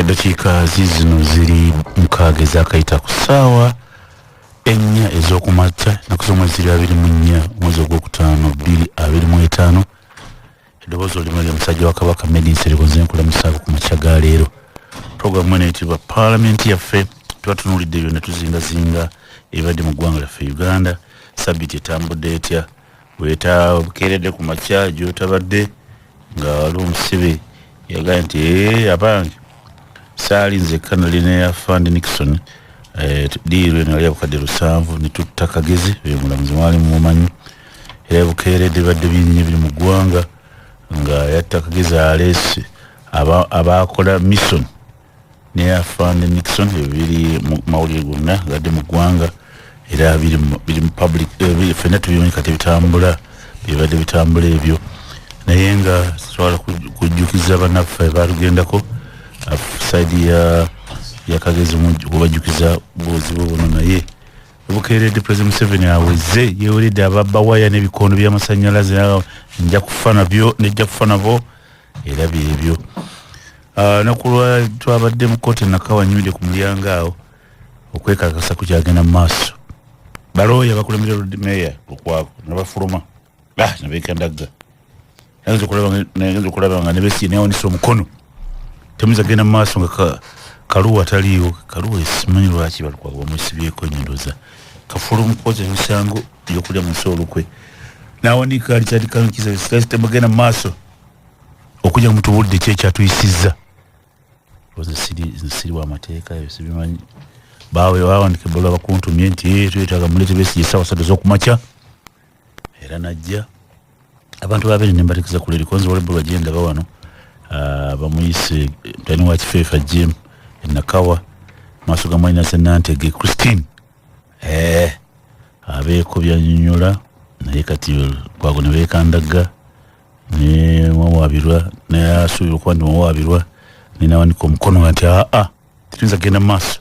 Eddakiika ziizino ziri 6 ezakayita ku ssaawa 4 ez'okumakya, ennaku z'omwezi ziri 24 omwezi ogwokutaano 2025. Eddoboozi olimu erya musajja wa Kabaka Medi Nsereko, nze nkulamusaako ku makya ga leero. Puroguramu eno eyitibwa Paalamenti Yaffe. Tuba tunuulidde byonna, tuzingazinga ebibadde mu ggwanga lyaffe Uganda. Sabiti etambudde etya? Wetakeeredde ku makya gy'otabadde nga waliwo omusibe yagambye nti, "Abange, saali nzekka, nali ne Afande Nixon. Diiru eno yali yabukadde 7 ne tutta Kagezi." Oyo mulamuzi mwali mumumanyi. Era bukeeredde bibadde bingi nnyo biri mu ggwanga nga yatta Kagezi, aleese abakola mission ne Afande Nixon. Ebyo biri mu mawulire gonna gadde mu ggwanga, era biri mu public, ffenna tubimanyi. Kati bitambula, bibadde bitambula ebyo, naye nga twala kujjukiza bannaffe balugendako side ya Kagezi, kubajjukiza buzibu buno. Naye obukeeredde President Museveni aweze yeweredde ababba waya n'ebikondo by'amasannyalaze, nja kufa nabyo, nejja kufa nabo. Era byebyo. Olunaku lwa twabadde mu kooti Nakawa, nyimidde ku mulyango awo okwekakasa kukyagenda mu maaso. Balooya bakulembera meya Lukwago nabafuluma nabekandagga. Nagenza okulaba nga nebesiye neyawanisa omukono, temuyinza kugenda mu maaso nga Kaluwa taliiwo. Kaluwa simanyi lwaki Balukwago bamwesibyeko nnyo, kafulu mukozi emisango gyokulya mu nsi olukwe. Nawanika Richard Kankiza, temugenda mu maaso okujja mutubulidde ki ekyatuyisizza. Siri wamateeka, ebyo sibimanyi. Bawe bawandika ebbaluwa bakuntumye nti twetaaga mulete Besigye essaawa 3 ez'okumakya. Era najja abantu babiri nembateekeza ku leeri konzi. Waliwo ebbaluwa gyendaba wano, bamuyise mutani wa Kifeefa Jim Enakawa, maaso ga mwanyinase Nantege Christine, abeeko byanyonyola. Naye kati kwago ne beekandaga newawabirwa, nayasuubira okuba ndi wawabirwa, nenawanika omukono nti aa, tetuyinza kugenda mu maaso,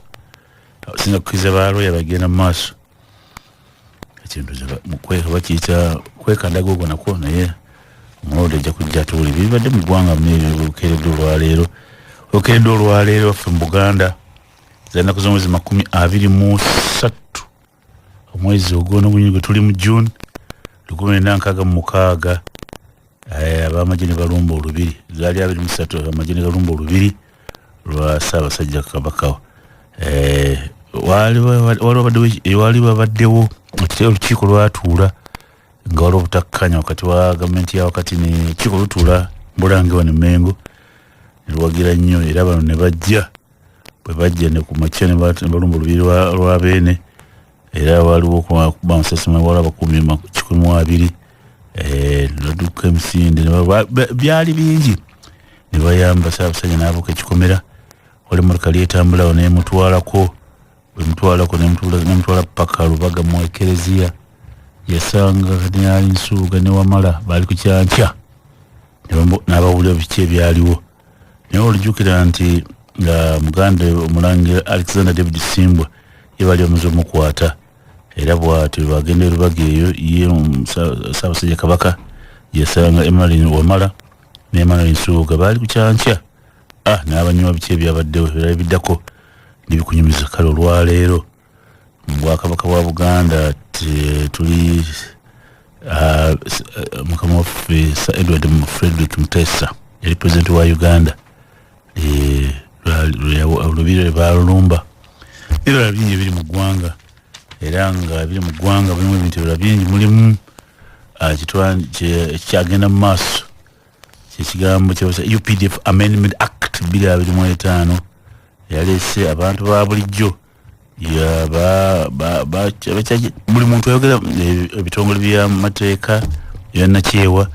sinza kukkiriza balooya bagenda mu maaso. Ekintu bakiyita kwekandaga ogwo nakwo, naye omulonde ajja kujja atuwulire bibadde mu ggwanga bukeeredde olwaleero. Okeredde olwaleero waffe mu Buganda zanaku z'omwezi 23 omwezi ogwonogunyini gwe tuli mu June 1966, abamagye ne balumba olubiri. Zaali 23, amagye ne galumba olubiri lwa Ssaabasajja Kabaka. Wali babaddewo olukiiko lwatuula nga waliwo obutakkanya wakati wa gavumenti ya wakati ne olukiiko lutuula Mbulange wano Mengo, ne luwagira nnyo. Era bano ne bajja, bwe bajja ne ku makya ne balumba olubiri lwa Beene. Era waliwo okuba amasasi, waliwo abakuumi 120, nadduka emisinde, byali bingi. Ne bayamba Ssaabasajja n'abuuka ekikomera. Wali emotoka lyetambulawo nemutwalako, bwemutwalako nemutwala paka Lubaga mu Ekereziya. Yasanga Kadinali Nsuuga ne Wamala baali ku kyankya, n'abawulira biki ebyaliwo. Naye olujjukira nti nga muganda omulangira Alexander David Simbwa ye bali bamaze omukwata. Era bwatyo bagenda e Lubaga, eyo ye Ssaabasajja Kabaka yasanga Emmanuel Wamala ne Emmanuel Nsuuga baali ku kyankya, n'abanywa biki ebyabaddewo. Ebirala biddako nebikunyumiza. Kale olwaleero mu Bwakabaka bwa Buganda tuli mukama waffe Sir Edward Frederick Mutesa yali pulezidenti wa Uganda, olubiri lwe balulumba. Ebirala bingi ebiri mu ggwanga, era nga biri mu ggwanga mulimu ebintu ebirala bingi. Mulimu ekikyagenda mu maaso, kyekigambo kya UPDF Amendment Act 2025, yaleese abantu ba bulijjo buli muntu ayogera. Ebitongole byamateeka ebyanakyewa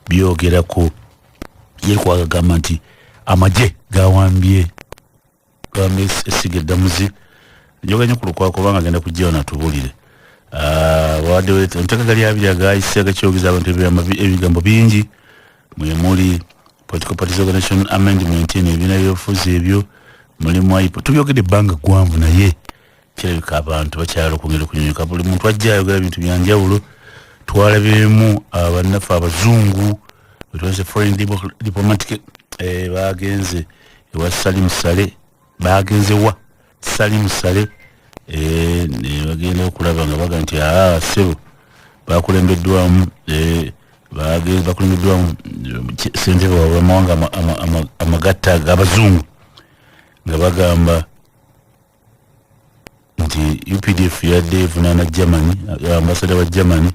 byogerako. Ye kwagagamba nti amagye gawambye essiga eddamuzi. Njogera nnyo ku Lukwago kubanga agenda kujjawo natubuulire. Wadde amateeka gali abiri agayise agakyogeza abantu ebigambo bingi, mwemuli Political Parties Organization Amendment eno, ebibiina byobufuzi ebyo mulimu aipo. Tubyogedde ebbanga ggwanvu, naye kirabika abantu bakyala okwongera okunyonyoka. Buli muntu ajja ayogera bintu byanjawulo. Twalabyemu abannaffe abazungu betwase foreign diplomatic, bagenze Ewa Salim Saleh, bagenze wa Salim Saleh, ne bagenda okulaba nga baga nti aa ssebo, bakulembeddwamu bakulembeddwamu ssentebe waabwe amawanga amagatta ag'abazungu, nga bagamba nti UPDF yadde evunaana Germany, ambasada wa Germany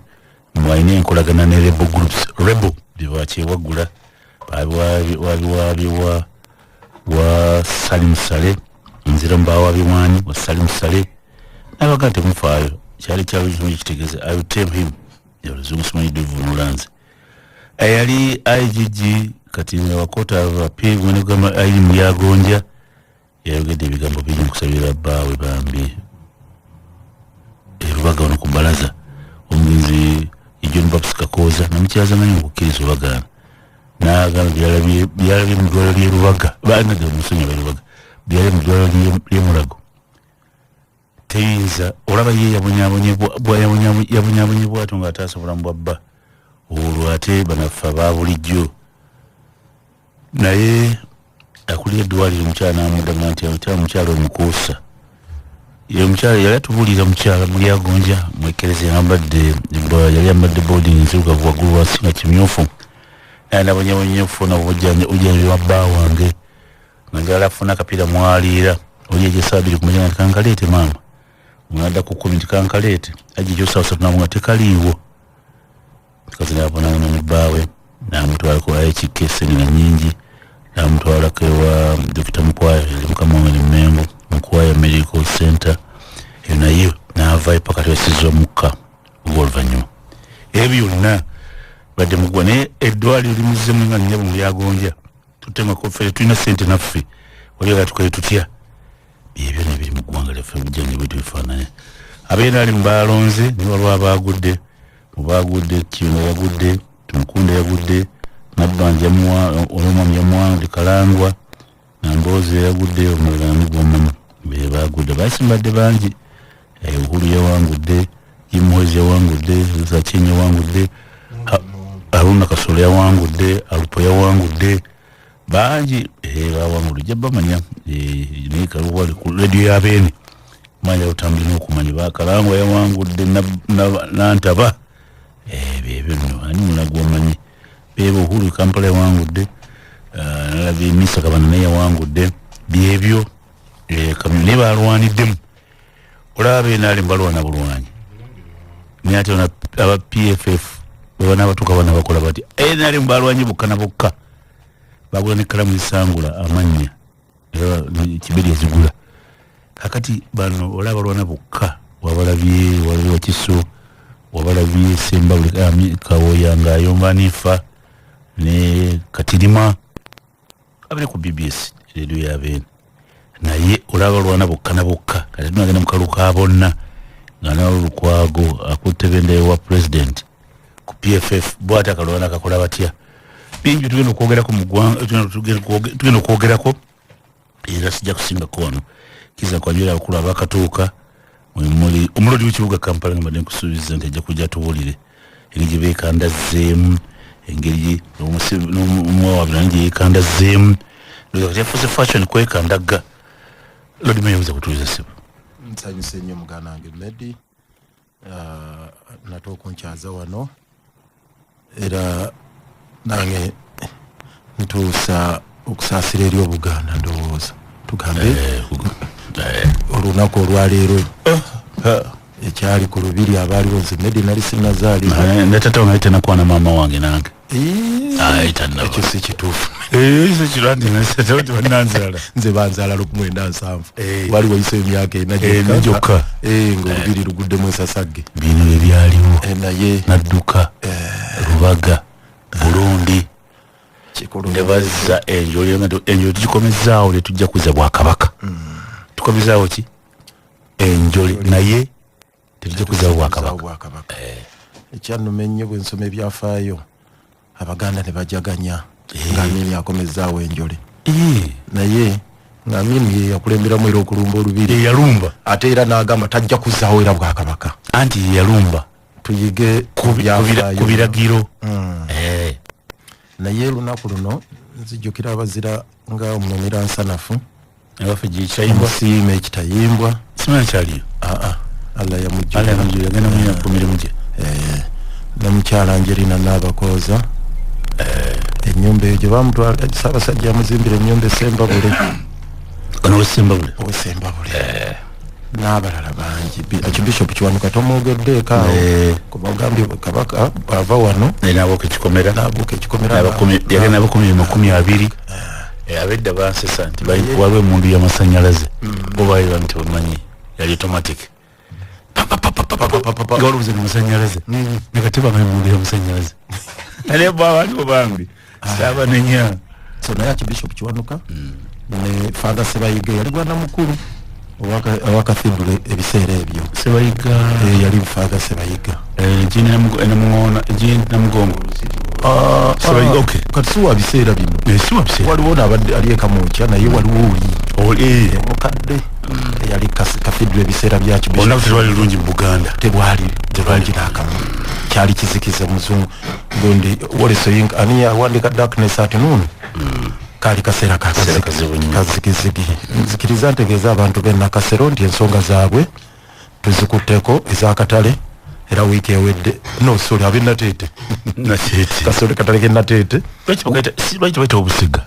mwalina enkolagana ne rebel groups, rebel byebakyewaggula wabiwabye wa Salim Saleh. Nzira mubawabiwani wa Salim Saleh, nabaga nti mufaayo, kyali kyaluzungu kitegeeza "I will tell him". Oluzungu simanyi divunula nze. Eyali IGG kati nga wa Court of Appeal, gwenegamba Irene Mulyagonja, yayogedde ebigambo bingi mukusabira bbaawe bambi erubaga wano ku balaza, omugenzi John Baptist Kakooza, namukyazanganya okukkiriza obagaana, n'agamba byalabye mu ddwaliro ly'e Rubaga, banadde omusonyi aba Rubaga, byalabye mu ddwaliro ly'e Mulago teyinza. Olaba ye yabonyabonye bwatyo ng'ataasa obulamu bwa bba, olwo ate banaffe aba bulijjo. Naye akulira eddwaliro omukyala n'amuddamu nti omukyala, omukyala omukuusa ye omukyala yali atubuulira, mukyala Mulyagonja mwekereza, yambadde, yali yambadde boarding nzirugavu waggulu wansi nga kimyufu, naye nabonyabonye okufuna obujjanjabi bwa bba wange nga njagala afune akapiira mwaliira oli egyesaa 2 kumanya nti kankaleete maama, omulala ku 10 nti kankaleete ajja ekyosawa 3 namu nga tekaliiwo. Kazi nabonana ne bbaawe, namutwalako ayekikka esente nga nyingi, namutwalako ewa Dokita Mukwaya, yali mukama wange ne Mengo, Mukwaya Medical Center eyo, naye naavayo paka twesiza omukka ogwoluvannyuma. Ebyo byonna badde mugwa, naye eddwaliro limuzzemu nga nnyabo Mulyagonja tutemako ffe tulina sente naffe wali tukole tutya? Byebyo nebiri mu ggwanga lyaffe, obujjanjabi bwetu bifaananye. Abeera mu balonze, naye waliwo abagudde, mubagudde Kiyonga yagudde, Tumukunde yagudde, Nabbanja olwomwami yamuwangudde, Kalangwa Namboozi yagudde, omulala ani gwomanyi be bagudde basimbadde bangi. Uhuru yawangudde, Jimuhwezi yawangudde, Zakinya yawangudde, Haruna Kasolo yawangudde, Alupo yawangudde, bangi bawangudde, ojja bamanya. Naye kaluwali ku rediyo yabeene manya otambulina okumanya bakalangwa yawangudde, Nantaba, byebyo nno. Ani mulala gwomanyi? Bebo Uhuru Kampala yawangudde, nalabye Misa Kabana naye yawangudde. Byebyo naye balwaniddemu, olaba benali balwana bulwanyi, naye ate aba PFF bwebana batuuka bana bakola bati NRM balwanyi bokka na bokka, bagula nekalamu esangula amannya era kiberi yazigula. Kakati bano olaba balwana bokka, wabalabye walabye Wakiso, wabalabye Semba Kawoya ngaayomba nifa ne Katirima abere ku BBS radio yabeene, naye olaba balwana bokka na bokka. Kati tunagenda mukalu ka bonna nga nawe Lukwago akutte bendera wa president ku PFF, bwate akalwana kakola batya? Bingi tugenda okwogerako mu ggwanga, tugenda okwogerako, era sijja kusingako wano kiza kwanjula abakulu abakatuuka. Muli omulodi w'ekibuga Kampala, nga mbadde nkusuubiza nti ajja kujja tuwulire engeri gye beekandazzeemu, engeri n'omuwawabira gye yeekandazzeemu. Ndowooza kati yafuuse fashion kwekandagga. Lord Mayor, oyinza kutuuliza ssebo? Nsanyuse nnyo muganda wange Medi, nate okunkyaza wano, era nange ntuusa okusaasira eri Obuganda. Ndowooza tugambe olunaku olwaleero ekyali ku lubiri, abaaliwo, nze Medi nali sinnazaalibwa. Ne tata wange tenakwana maama wange nange. Ayi, tannaba. Ekyo si kituufu. Bananzaala. Nze banzaala 1970. Wali wayiseyo emyaka 4 ena gyokka. Ng'olubiri luguddemu ensasagge. Bino ebyaliwo. Naye nadduka Rubaga, Burundi, kikulu. Ne bazza enjoli, enjoli tugikomezaawo, tetujja kuzza bwakabaka. Tukomezaawo ki? Enjoli, naye tetujja kuzaawo bwakabaka. Bwakabaka. Ekyannuma ennyo bwe nsoma ebyafaayo, Abaganda ne bajaganya nga Amini akomezaawo enjole, naye nga Amini ye yakulemberamu era okulumba olubiri. Yeyalumba. Ate era n'agamba tajja kuzaawo era bwakabaka. Anti yeyalumba. Tuyige ku byafaayo. Ku biragiro. Naye olunaku luno Nzijjukira abazira nga omunamira nsanafu Abaffe gikitayimbwa. Omusiima ekitayimbwa. Simanyi kyaliyo. Aa, Allah Ala yamujjukira. Yamujjukira, agenda munya ku mirimu gye. Ne mukyala Angelina Nabakooza, ennyumba eyo gye bamutwala, Ssaabasajja yamuzimbira ennyumba esembabule. Ono wesembabule. Owesembabule n'abalala bangi. Archbishop Kiwanuka tomwogeddeeko awo. Kuba ogambye Kabaka ava wano Nabuuka ekikomera. Nabuuka ekikomera. Yagenda n'abakumi 20. Abedda bansesa nti waliwo emundu y'amasanyalaze, bo baali bami tebamanyi yali automatic, nga waliwo nga masanyalaze nakatebanga emundu y'amasanyalaze, naye bo abaliwo bambi saabanenya. So naye Archbishop Kiwanuka ne Father Sebayiga yali bwana mukulu owa cathedral ebiseera ebyo. Sebayiga? Yali Father Sebayiga. Gini namuŋoona, gini Namugongo. Sebayiga, okay. Kati si wa biseera bino. Si wa biseera. Waliwo naabadde ali ekamwokya, naye waliwo oli Oli omukadde eyali cathedral ebiseera bya Archbishop. Olunaku terwali lulungi mu Buganda. Tebwali bulungi n'akamu, kyali kizikiza. Muzungu gundi Wole Soyinka ani yawandika Darkness at Noon? Kaali kaseera Kaseera kazibu nnyo. Kazigizigi. Nzikiriza ntegeeza abantu b'e Nakasero nti ensonga zaabwe tuzikutteko ez'akatale, era wiiki ewedde, no sorry, ab'e Nateete. Nateete. Kasole katale k'e Nateete. Lwaki lwaki baita obusiga?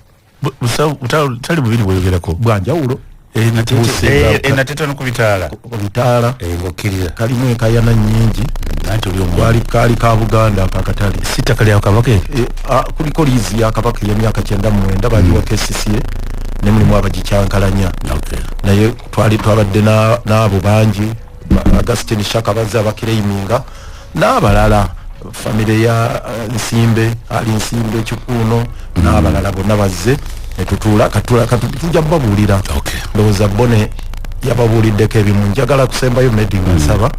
Tali bubiri bweyogerako. Bwanjawulo. Busiga. Nateete no ku bitaala. Bitaala. Ng'okkirira. Kalimu enkayana nnyingi. Anti oli omu. Gwali kaali ka Buganda akakatale. Si ttaka lya Kabaka eryo? Kuliko liizi ya Kabaka ey'emyaka 99, bagiwa KCCA ne mulimu abagikyankalanya. Naye twali twabadde n'abo bangi, Augustin Shaka bazze abakireiminga n'abalala, famire ya Nsimbe, ali Nsimbe Kikuuno n'abalala bonna bazze netutuula katula tujja babuulira. Ndowooza bone yababuuliddeko ebimu. Njagala kusembayo medi nga nsaba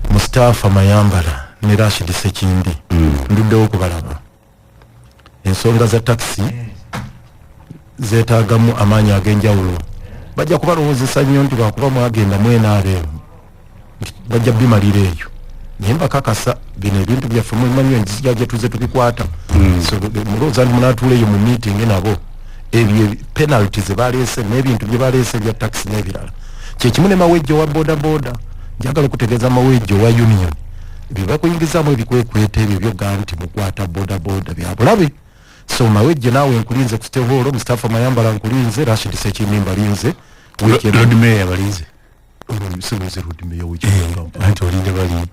Mustafa Mayambala ne Rashid Sekindi, nduddewo okubalaba. Ensonga za takisi zeetaagamu amaanyi ag'enjawulo. Bajja kubalowoozesa nnyo nti lwakuba mwagenda mwenaabemu nti bajja bimalira eyo, naye mbakakasa bino ebintu byaffe mumanyi enzija gye tuze tubikwata. So mulowooza nti munaatuula eyo mu meeting nabo, ebyo penalty ze baleese n'ebintu bye baleese ebya taxi n'ebirala, kyekimu ne Mawejjo wa boda boda. Njagala okutegeeza Mawejjo wa union, bye bakuyingizaamu ebikwekweta ebyo byogaa nti mukwata boda boda bya bulabe. So Mawejje naawe nkulinze ku Stevolo. Mustafa Mayambala nkulinze, Rashid Sekindi mbalinze. Lord Mayor balinze. Sibuze Lord Mayor. Anti olinde bali.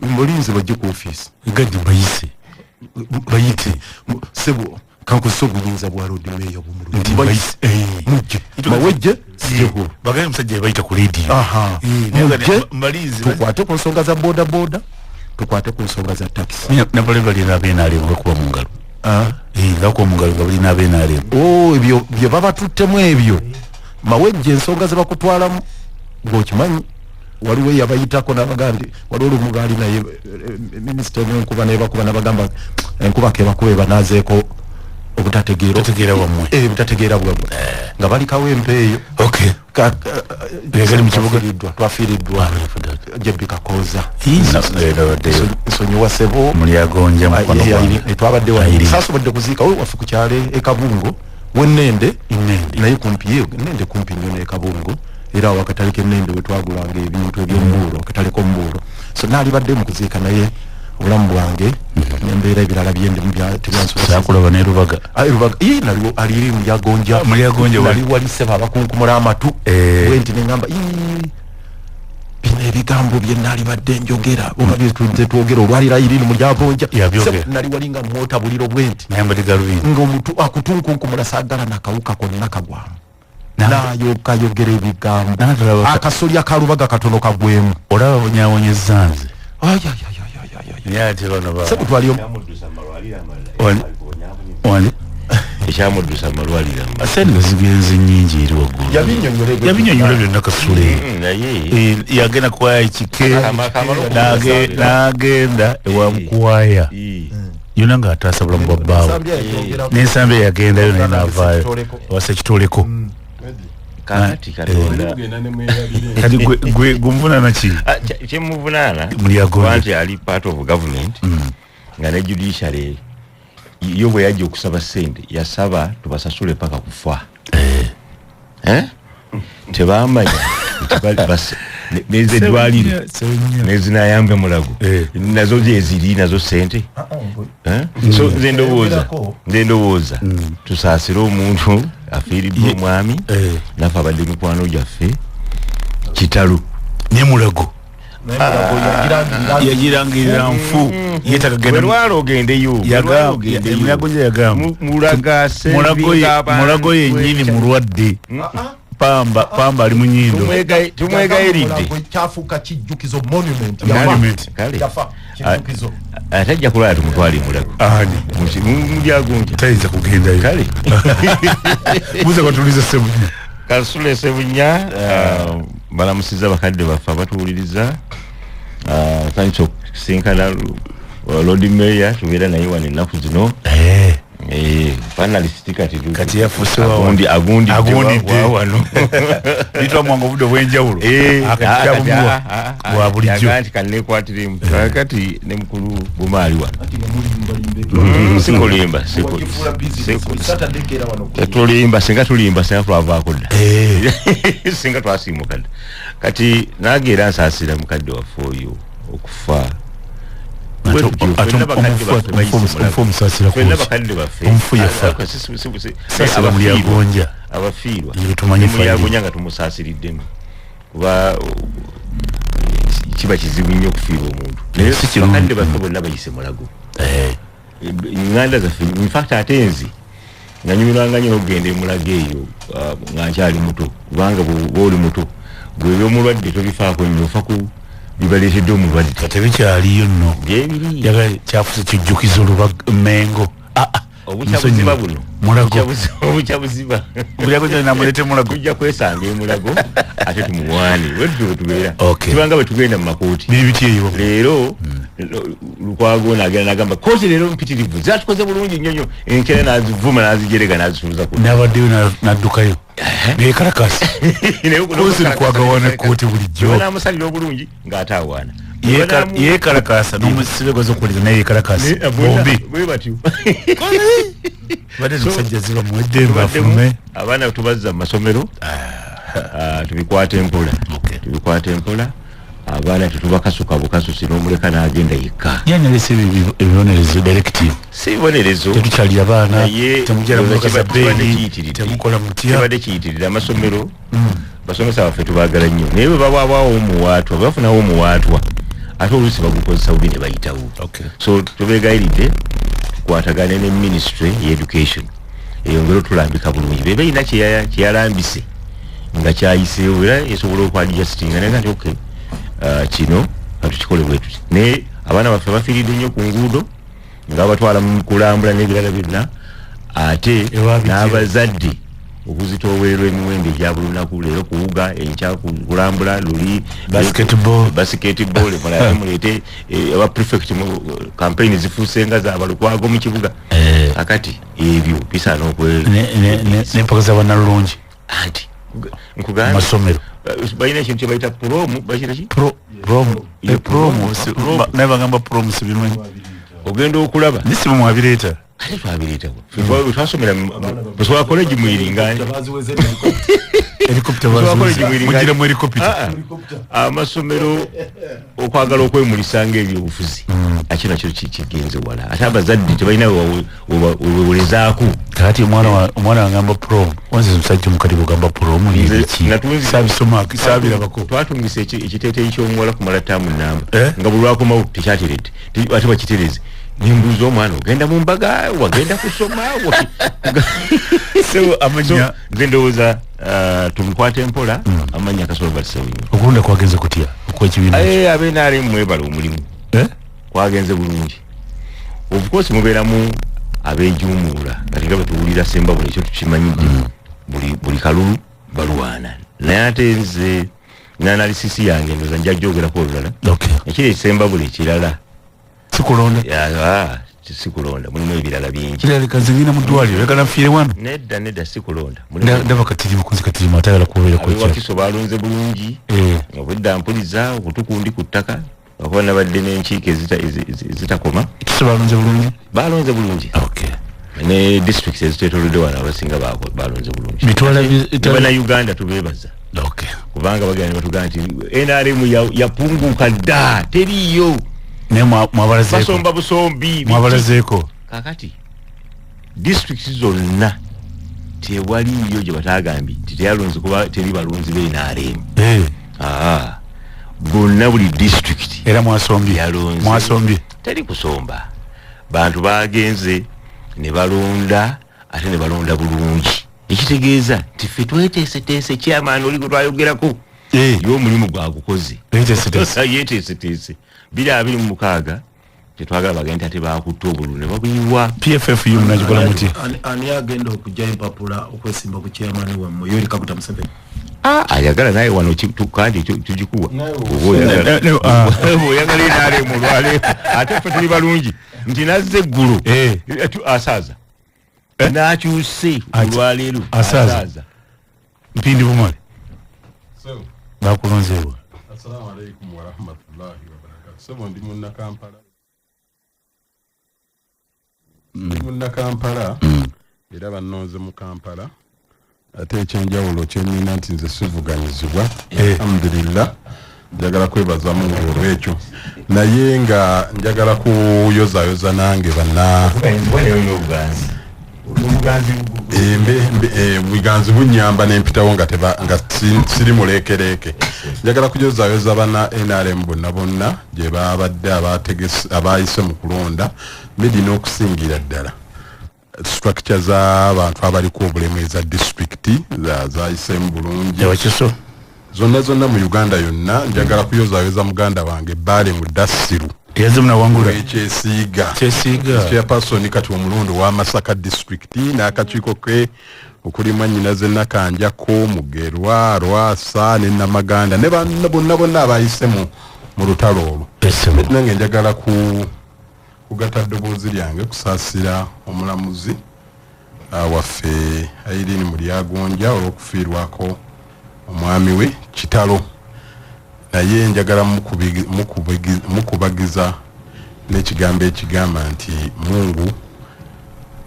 Mbalinze bajje ku office. Gaddi bayise, bayite. Sebo, kankozesa obuyinza bwa Lord Mayor. Nti bayise. Mujje Mawejje, Stevolo. Bagaye omusajja yabayita ku radio. Aha. Naye nga Mujje mbalinze. Tukwate ku nsonga za boda boda, tukwate ku nsonga za taxi. Nabale balina abenaalimu bakuba mu ngalo. Nga bakuba mu ngalo nga balina abenaalimu. Oh, ebyo bye babatuttemu ebyo Mawejje, ensonga ze bakutwalamu ng'okimanyi. Waliwo eyabayitako nabaga nti waliwo olumu baali naye minisita enkuba nebakuba nabagamba enkuba kebakuba ebanaazeeko obutategeera. Obutategeera bwammwe. Obutategeera bwammwe nga balikawo empeeyo. Gali mu kibuga? Twafiiriddwa Jebbi Kakooza. Nabaddeyo. Nsonyiwa sebo. Mulyagonja mukwano gwange. Twabadde wano. Ayiri. Sasobodde kuziika we waffe ku kyalo ekabungo wennende. Ennende. Naye kumpi ye Nende kumpi nnyo n'ekabungo, era awo akatale k'ennende wetwagulanga ebintu ebyombuulo, akatale k'ombuulo. So naalibadde mu kuziika, naye obulamu bwange nembeera ebirala byendimu tebyansobozesa. Saakulaba ne Rubaga. Ah, Rubaga ii naliwo aliri Mulyagonja. Mulyagonja. Nali wali seba abakunkumula amatu. Bwe nti neŋŋamba, "Ii, bino ebigambo bye naalibadde njogera oba byetunze twogera olwalira irini Mulyagonja." Yabyogera. Sebo, nali wali nga mwota buliro bwe nti nayambadde galubindi. Nga omutu akutunkunkumula, saagala nakawuka konna kagwamu, nayokayogera ebigambo. N'atulaba- Akasolya ka Lubaga katono kagwemu. Olaba bunyawonyeza nze. Ay, ay, ay, ay, ay, ay, ay. Naye ate bano Sebo twaliyo. Wani? Ekyamuddusa amalwaliro amalala. Sente zigenze nyingi eri waggulu. Yabinyonyola ebyo. Yabinyonyola byonna Kasule. Naye Yagenda kwaya ekike. Kamala okumusabira. N'agenda ewa Mukwaya yonna ng'ataasa bulamu bwa bbaawe. Nsambya yagyogera. N'ensambya yagendayo naye N'agenda n'avaayo. Sekitoleko. Ewa Sekitoleko. Kakati Katonda Mugenda ne mwerabire. Kati gwe gumuvunaana ki? Ah, kyemuvunaana Mulyagonja. kuba nti ali part of government nga ne judiciary. Yo bwe yajja okusaba sente, yasaba tubasasule paka kufa. Tebamanya nezeddwaliro nezinayambe Mulago nazo gyeziri, nazo sente. So nze ndowooza tusaasire omuntu afiiriddwa omwami, naffe abadde mikwano gyaffe. Kitalo. Ne Mulago yagirangirira nfu. Yetakagenda ogendeyo. Mulago yennyini mulwadde, pamba pamba ali mu nnyindo. Tumwegayiridde. Kyafuuka kijjukizo, monument. Yafa kijjukizo. Ate ajja kulwala, tumutwale Mulago. Ani? Mulyagonja. Tayinza kugendayo. Kale. Muze kwatuliza Sebunya. Kasule Sebunya, balamusiza bakadde baffe abatuwuliriza. Tandise okusinkana Lord Mayor, tubeera naye wano ennaku zino. Panelist kati kati yafuuse agundi agundi agundidde wano. Bitwamwanga obudde obw'enjawulo, akati kyabumuwa bwa bulijjo. Nti kanekwatiremu kati ne mukulu Bumaali wano. Sikulimba, tetulimba. Singa tulimba, singa twavaako dda, singa twasiimuka dda. Kati nange era nsaasira mukadde waffe oyo okufa. Omufu omusaasira? Ffenna bakadde baffe. Omufu yafa. Saasira Mulyagonja. Abafiirwa. Ye tumanyi. Mulyagonja nga tumusaasiriddemu, kuba kiba kizibu nnyo okufiirwa omuntu. Naye Si kirungi. bakadde baffe bonna bayise Mulago, nganda zaffe. Infact ate nze nanyumirwanga nnyo okugenda emulago eyo nga nkyali muto, kubanga bw'oba oli muto, gwe ebyomulwadde tobifaako nnyo, ofa ku bibaleetedde omulwadde. Kati bikyaliyo nno. Byebiri. Yaga kyafuuse kijjukizo luba Mengo. Obukyabuziba buno. Mulago. Obukyabuziba. Mulyagonja namulete Mulago. Tujja kwesanga emulago ate tumuwaane, wetutyo bwetubeera. Kibanga bwe tugenda mu makooti. Biri biti eyo? Leero Lukwago nagenda nagamba kooti leero mpitirivu, zatukoze bulungi nnyo nnyo. Enkeera nazivuma, nazijerega, nazituuza ku Nabaddeyo, naddukayo nekalakasi. Kozi Lukwago kooti bulijjo. Namusalira obulungi ng'ate awaana. Yekalakasa n'omusibe gwaza okuwuliriza naye yekalakasa bombi. Bwe batyo. Badde omusajja ziba muweddembe afulume. Abaana tubazza mu masomero. Tubikwate mpola. Tubikwate mpola. Abaana tetubakasuka bukasusi n'omuleka n'agenda yekka. Yanyalesa ebibonerezo, directive. Si bibonerezo. Tetukyalira baana. Naye temujala ndowooza mumotoka za kibadde bbeeyi. kiyitiridde. Temukola mutya. Kibadde kiyitirira. Amasomero, basomesa baffe tubaagala nnyo, naye bwe babwawo omuwaatwa, bwe bafunawo omuwaatwa, ate oluusi bagukozesa bubi ne bayitawo. So tubeegayiridde tukwatagane ne ministry ye education eyongere otulambika bulungi. Beba erina kyeyalambise nga kyayiseewo, era esobola okwadjustinga naye nti okay, kino katukikole bwe tuti. Naye abaana baffe bafiiridde nnyo ku nguudo nga babatwala mu kulambula n'ebirala byonna, ate Ewabijje. n'abazadde okuzitoowererwa emiwendo egya buli lunaku, leero kuwuga, enkya kulambula, luli Basketball. Basketball, mulala ate muleete aba prefect mu campaign zifuuse nga zabalukwago mu kibuga. Akati ebyo bisaana okwe N'empaka z'abannalulungi. Anti nkugambye. Masomero. Balina ekintu kyebayita prom, bakira ki? Prom. Ye, prom. Prom. Naye bagamba prom, sibimanyi. Ogenda okulaba. Nisi mwabireeta. Ate twabireetawo. Ffe twasomera Busobola College Mwiringanya. Baziweze helicopter. Helicopter. Busobola College Mwiringanya. Mugira mu helicopter. Ah, ah. Amasomero okwagala okwemulisa ngaebyobufuzi, akyo nakyo kigenze wala, ate abazadde tebalina wewewolezaako. Kakati omwana wagamba prom, wanze omusajja omukadde bwogamba prom yebiki? Sabisoma, sabirabako. Twatungisa ekiteeteeyi ky'omuwala kumala taamu namba Eh? nga buli lwakomawo tekyateredde, ate bakitereze. Nembuuza omwana, ogenda mu mbaga, wagenda kusoma? So amanya. Nze ndowooza tubikwate mpola. Amanya kasobola batisewo nnyo. Okulonda kwagenze kutya okwekibiina? Abenarem mwebala omulimu. Eh? Kwagenze bulungi. Of course mubeeramu abeejumuula, kati nga bwetuwulira Sembabule, ekyo tukimanyidde, buli kalulu balwana. Naye ate nze n'analysis yange ndoza nja gyogerako olulala. Ekiri esembabule ekirala. Sikulonda. Ah, sikulonda, mulimu ebirala bingi. Kiraleka nze ngenda mu ddwaliro, leka nfiire wano. Nedda, nedda, sikulonda. Ndaba Katirimu, kunzi Katirimu atayagala kubeera ku kyalo. Abewakiso balonze bulungi. Obwedda mpuliza okutukundi ku ttaka, okuba nabadde n'enkiiko ezitakoma. Kiso balonze bulungi. Balonze bulungi. Ne districts ezitwetoolodde wano abasinga balonze bulungi. Bannayuganda tubeebaza. Kubanga bagenda ne batugamba nti NRM yapunguka dda, teriiyo. Naye mwabalazeeko. Basomba busombi. Mwabalazeeko. Kakati districts zonna tewaliyo gye batagambye nti teyalonze kuba teri balonzi be NRM. Bonna buli district era mwasombye. Yalonze. Mwasombye. Teri kusomba. Bantu bagenze ne balonda ate ne balonda bulungi. Ekitegeeza nti ffe tweteeseteese, chairman oli gwe twayogerako. Ye omulimu gwagukoze. Yeeteeseteese. Yeeteeseteese. 2026 tetwagala bagende ate bakutte obululu ne babuyiwa. PFFU munagikola muti? Ani agenda okuggyayo empapula okwesimba ku chairman wammwe? Yoweri Kaguta Museveni. Ayagala naye wano kandi tugikuwa. Oba oyagala NRM olwaleero, ate ffe tuli balungi nti nazze eggulo. Asaaza. N'akyuse olwaleero. Asaaza. Asaaza. Mpindi Bumale. Bakulonzeewa. Assalamu alaikum warahmatullahi wabarakatuh. Sebo, ndi munnakampala. Ndi munnakampala era bannonze mu Kampala, ate ekyenjawulo kyenina nti nze sivuganyizibwa. Alhamdulillah, njagala kwebaza Mungu olwekyo, naye nga njagala kuyozayoza nange banna obuganzi bunyamba nempitawo nga nga siri muleekereeke. Njagala kuyozayoza banna NRM bonna bonna gye babadde abayise mu kulonda midi, n'okusingira ddala structure z'abantu abaliko obulemu eza disitulikiti zayiseemu bulungi. Ewakiso. Zonna zonna mu Uganda yonna. Njagala kuyozayoza muganda wange Bbaale mu Dassiru. Yazemu nawangula. Ekyesiiga. Kyesiiga. Chairperson kati omulundi wa Masaka district n'akakiiko ke okuli mwannyinaze Nakanjako, Mugerwa, Lwasa ne Namaganda ne banna bonna bonna abayise mu lutalo olwo. Nange njagala ku kugatta ddoboozi lyange kusaasira omulamuzi waffe Irene Mulyagonja olw'okufiirwako omwami we. Kitalo, naye njagala mukubagiza n'ekigambo ekigamba nti Mungu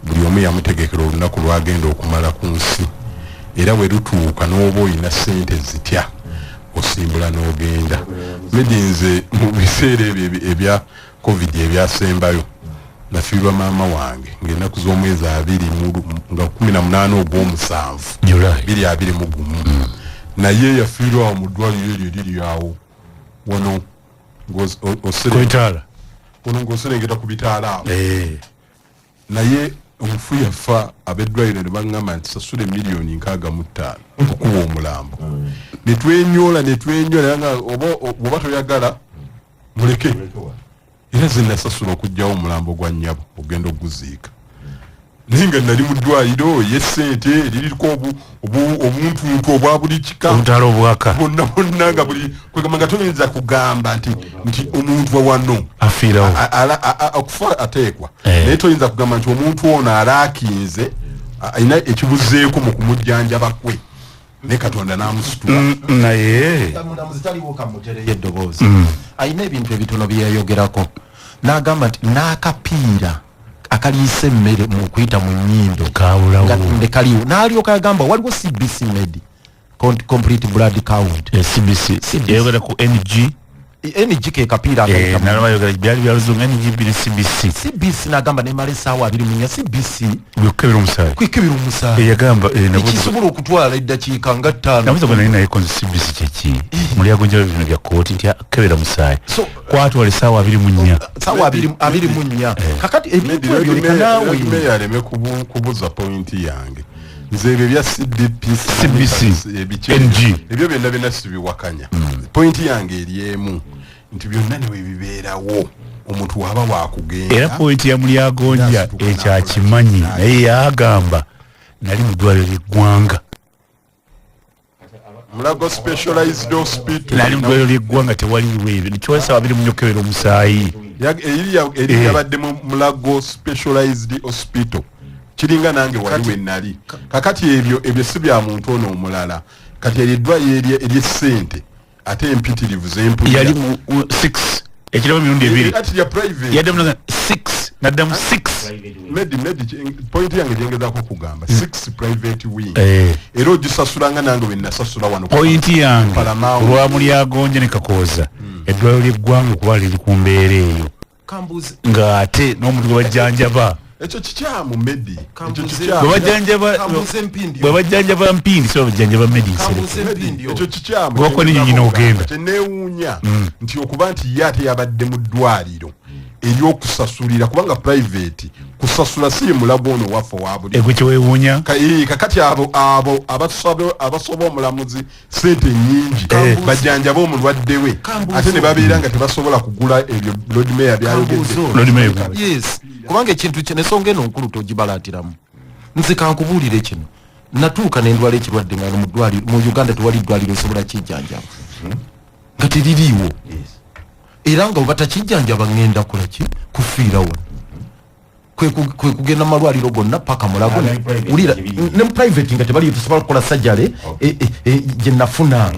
buli omu yamutegekera olunaku lwagenda okumala ku nsi, era bwe lutuuka n'oba olina ssente zitya osimbula n'ogenda. Medinze mu biseera ebyo ebya COVID ebyasembayo nafiirwa maama wange ng'ennaku z'omwezi abiri nga 18 ogw'omusanvu July. 2021, naye yafiirwa awo mu ddwaliro eryo eriri awo wano Ku bitaala. Wano ng'oserengeta ku bitaala awo. Naye omufu yafa, ab'eddwaliro ne baŋŋamba nti sasula 65 miliyoni okuwa omulambo. Ne twenyola, ne twenyola, era nga oba toyagala muleke, era ze nasasula okuggyawo omulambo gwa nnyabo ogenda okuguziika, naye nga nali mu ddwaliro yesente eririko obuntuntu obwa buli kika. Obutaala obwaka. Bonna bonna, nga buli kwegamba nga toyinza kugamba nti omuntu wano afiirawo. Okufa ateekwa, Eh. naye toyinza kugamba nti omuntu ono alaakinze, alina ekibuzeeko mu kumujjanjaba kwe, naye Katonda n'amusitula. Naye Mulamuzi taliwo, kamutereyo eddoboozi. Alina ebintu ebitono byeyayogerako n'agamba nti n'akapiira akaliisa emmere mu kuyita mu nnyindo Kaabulawo. nga ne kaliwo, n'alyoka agamba waliwo CBC med, complete blood count. CBC. CBC. Yayogera ku NG. NG ke kapiira akayita Nalaba yogera byali bya luzungu, NGB ne CBC. CBC, n'agamba nemala essaawa 24 CBC Byokukebera omusaayi. Kwekebera omusaayi. Yagamba ekisobola okutwala eddakiika nga 5. Nabuza gwe nali naye konze CBC kyeki, Mulyagonja bino bya kooti nti akebera musaayi kwatwala essaawa 24. Saawa 24. Kakati ebintu ebyo leka naawe. Meya aleme kubuza pointi yange. Nze ebyo ebya CDP, CBC, ebiki, NG. Ebyo byonna byonna sibiwakanya. Pointi yange eri emu nti byonna ne webibeerawo omuntu waba wakugenda. Era pointi ya Mulyagonja Yasituka ekyakimanyi, n'akola. naye yagamba nali mu ddwaliro ly'eggwanga. Mulago Specialized Hospital. Nali mu ddwaliro ly'eggwanga, tewaliwo ebyo nikiwa essaawa 24 okukebera omusaayi. Eri yabadde mu Mulago Specialized Hospital, kiringa nange wali we nali. Kakati ebyo si bya muntu ono omulala. Kati eryo eddwaliro eryessente ate empitirivu zempulira. Yali mu 6 ekirabo emirundi ebiri. Ati lya private. Yaddemu naga 6. Naddamu 6. Medi, point yange gyengezako kugamba 6 private wing era ogisasulanga nange bwe nasasula wano. Point yange olwamuli agonje ne Kakooza, eddwaliro ly'eggwanga okuba liri ku mbeera eyo ng'ate n'omuntu gwe bajjanjaba Ekyo kikyamu, Medi, ekyo kikyamu. Bwe bajjanjaba Mpindi, si babajjanjaba Medi. Ekyo kikyamu. Gwako n'ennyonyi n'ogenda. Kyeneewuunya nti okuba nti ye ate yabadde mu ddwaliro eryokusasulira, kubanga private kusasula si ye mulago ono waffe wa buli. Egwe kyewewuunya. Kakati abo abasoba omulamuzi sente nyingi bajjanjabe omulwadde we, ate ne babeera nga tebasobola kugula ebyo Lord Mayor byayogedde. Lord Mayor. Yes, kubanga ekintu ensonga eno nkulu togibalaatiramu. Nze kankubuulire kino, natuuka nendwala ekirwadde nga mu Uganda tewali ddwaliro osobola kijjanjaba nga teririiwo, era nga obatakijjanjaba ngenda kolaki kufiira wano. Kwe kugenda mu malwaliro gonna paka Mulago, wulira ne mu private nga tebaliyo tusobola kukola sajjale gye nafuna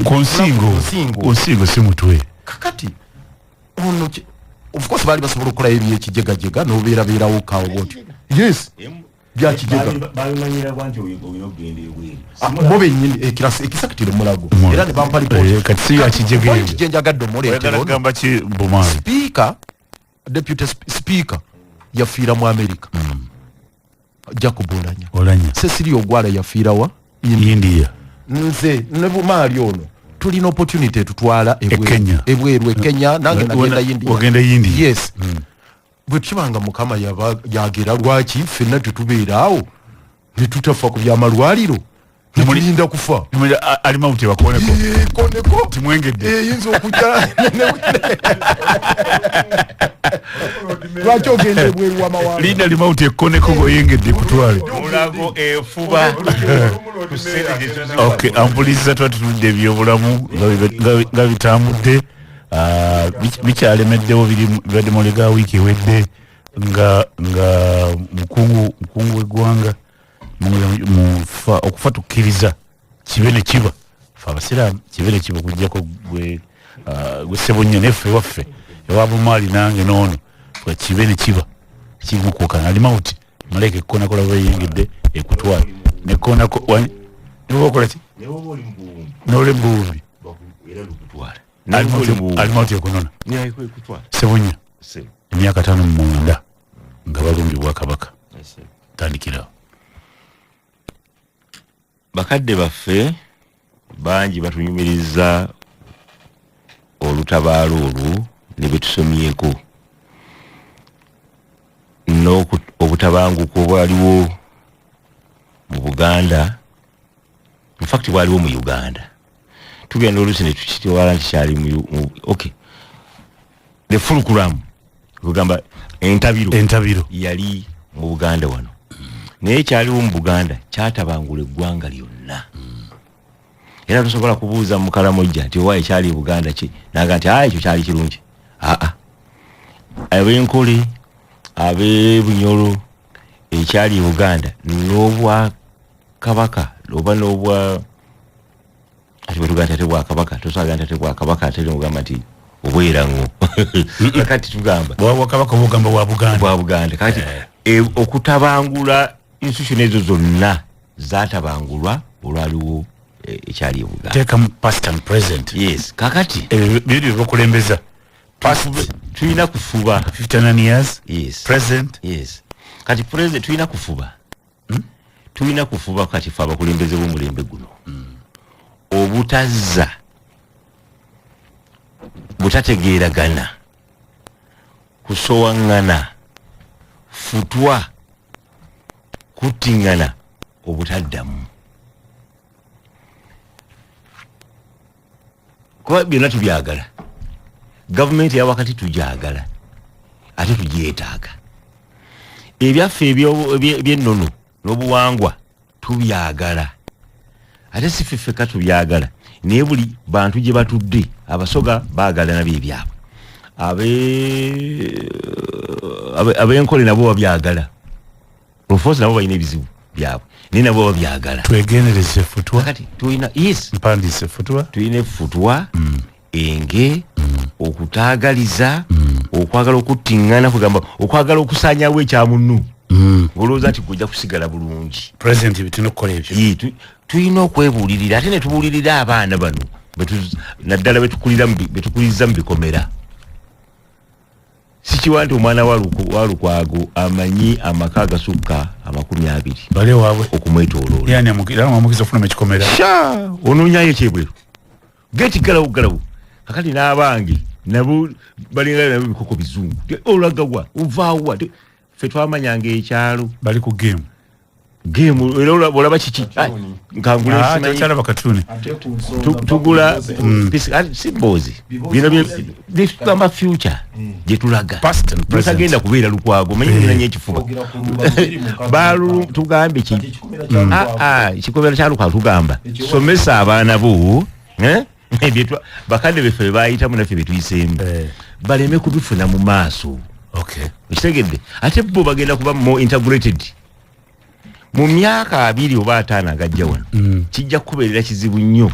ku nsingo si mutwe. Kakati ono of course baali basobola okukolayo ebyekijegajega n'obeerabeerawo kawo bwotyo. Yes, byakijega bo bennyini ekisakitire Mulago era ne bampa lipooti. Kati si yakijega ebyo gye njagadde omuleetera speaker, deputy speaker yafiira mu America, Jacob Olanya. Cecilia Ogwala yafiira wa India. Nze ne Bumaali ono tulina opportunity etutwala ebweru e Kenya, nange nagenda India. Ogenda India. Yes. Bwe kibanga Mukama yagera lwaki ffenna tetubeera awo ne tutafa ku byamalwaliro netulinda kufa. Alimauti bakoneko koneko timwengedde eyinza okujja lwaki ogenda ebweru w'amawanga. Linda limauti ekoneko ng'oyengedde kutwale Mulago efuba. Okay, ampuliza twatuludde ebyobulamu nga bitambudde, bikyalemeddewo bibadde mulega wiiki ewedde nga mukungu w'eggwanga okufa tukkiriza kibe ne kiba fe abasiraamu kibe ne kiba okuggyako gwe Ssebunya neffe waffe ewa Bumaali nange n'ono kibe ne kiba kirimukuukana alimauti malayika ekkonako laba eyingidde ekutwala nekkonako niwoba ki n'oli mubuwumbi alimauti ekunona. Ssebunya emyaka 59 nga balumbibwa Kabaka, tandikirawo. Bakadde baffe bangi batunyumiriza olutabaalo olwo ne betusomyeko n'obutabanguko obwaliwo mu Buganda, in fact bwaliwo mu Uganda. Tugenda oluusi ne tukitwala nti kyali mu okay, the fulcrum kugamba entabiro yali mu Buganda wano, naye kyaliwo mu Buganda kyatabangula eggwanga lyonna. Era tosobola kubuuza Mukalamojja nti owa ekyali Buganda ki, naga nti ekyo kyali kirungi. Ab'Enkole, ab'Ebunyolo, ekyali Buganda n'obwa Kabaka oba n'obwa ati bwe tugamba nti ate bwakabaka, tosobola nti ate bwakabaka, ate n'ogamba nti obwerango. Kakati tugamba bwakabaka obugamba bwa Buganda, bwa Buganda. Kakati okutabangula institution ezo zonna zatabangulwa olwaliwo ekyali e Buganda. Teeka mu past and present. Yes, kakati biri byokulembeza past tulina kufuba 59 years. Yes. Present. Yes. Kati present tulina kufuba. Tulina kufuba kati fe abakulembeze b'omulembe guno. Obutazza butategeeragana, kusowaŋŋana, futwa, kuttiŋŋana, obutaddamu. Kuba byonna tubyagala. Gavumenti ya wakati tugyagala, ate tugyetaaga. Ebyaffe eby'ennono n'obuwangwa tubyagala, ate si ffe ffekka tubyagala, naye buli bantu gye batudde. Abasoga baagala nabyo ebyabwe, ab'Enkole nabo babyagala, Lufosi nabo balina ebizibu byabwe, naye nabo babyagala. Twegendereze futwa. Kakati tulina, yes, mpandiise futwa, tulina efutwa, enge, okutaagaliza, Okwagala okuttiŋŋana, kugamba okwagala okusaanyawo ekya munnu, olowooza nti gwe ojja kusigala bulungi. President, bitulina okukola ebyo. Ye, tulina okwebuulirira, ate ne tubuulirira abaana bano naddala betukuliriza mu bikomera. Sikiwa nti omwana wa Lukwago amanyi amaka agasukka 20 bali waabwe okumwetooloola. Yani era amukiza okufuna ekikomera. Sha, onoonyayo ekyebweru, geti galawo galawo. Kakati n'abange nabo balinga nabo bikoko bizungu. Olagawa, ovaawa? Ffe twamanyanga ekyalo. Bali ku game. Game era olaba kiki? Nkangula simanyi. Tokyalaba katuni. Tugula si mboozi. Bino byetugamba future gye tulaga. Past and present. Tagenda kubeera Lukwago, manyi nanya ekifuba. Balu tugambye ki? Ekikomera kya Lukwago tugamba somesa abaana bo, eh? Bakadde beffe bayitamu naffe betuyiseemu, baleme kubifuna mu maaso. Okitegedde? Ate bo bagenda kuba more integrated mu myaka 20 oba 50 agajja wano. Kijja kubeerera kizibu nnyo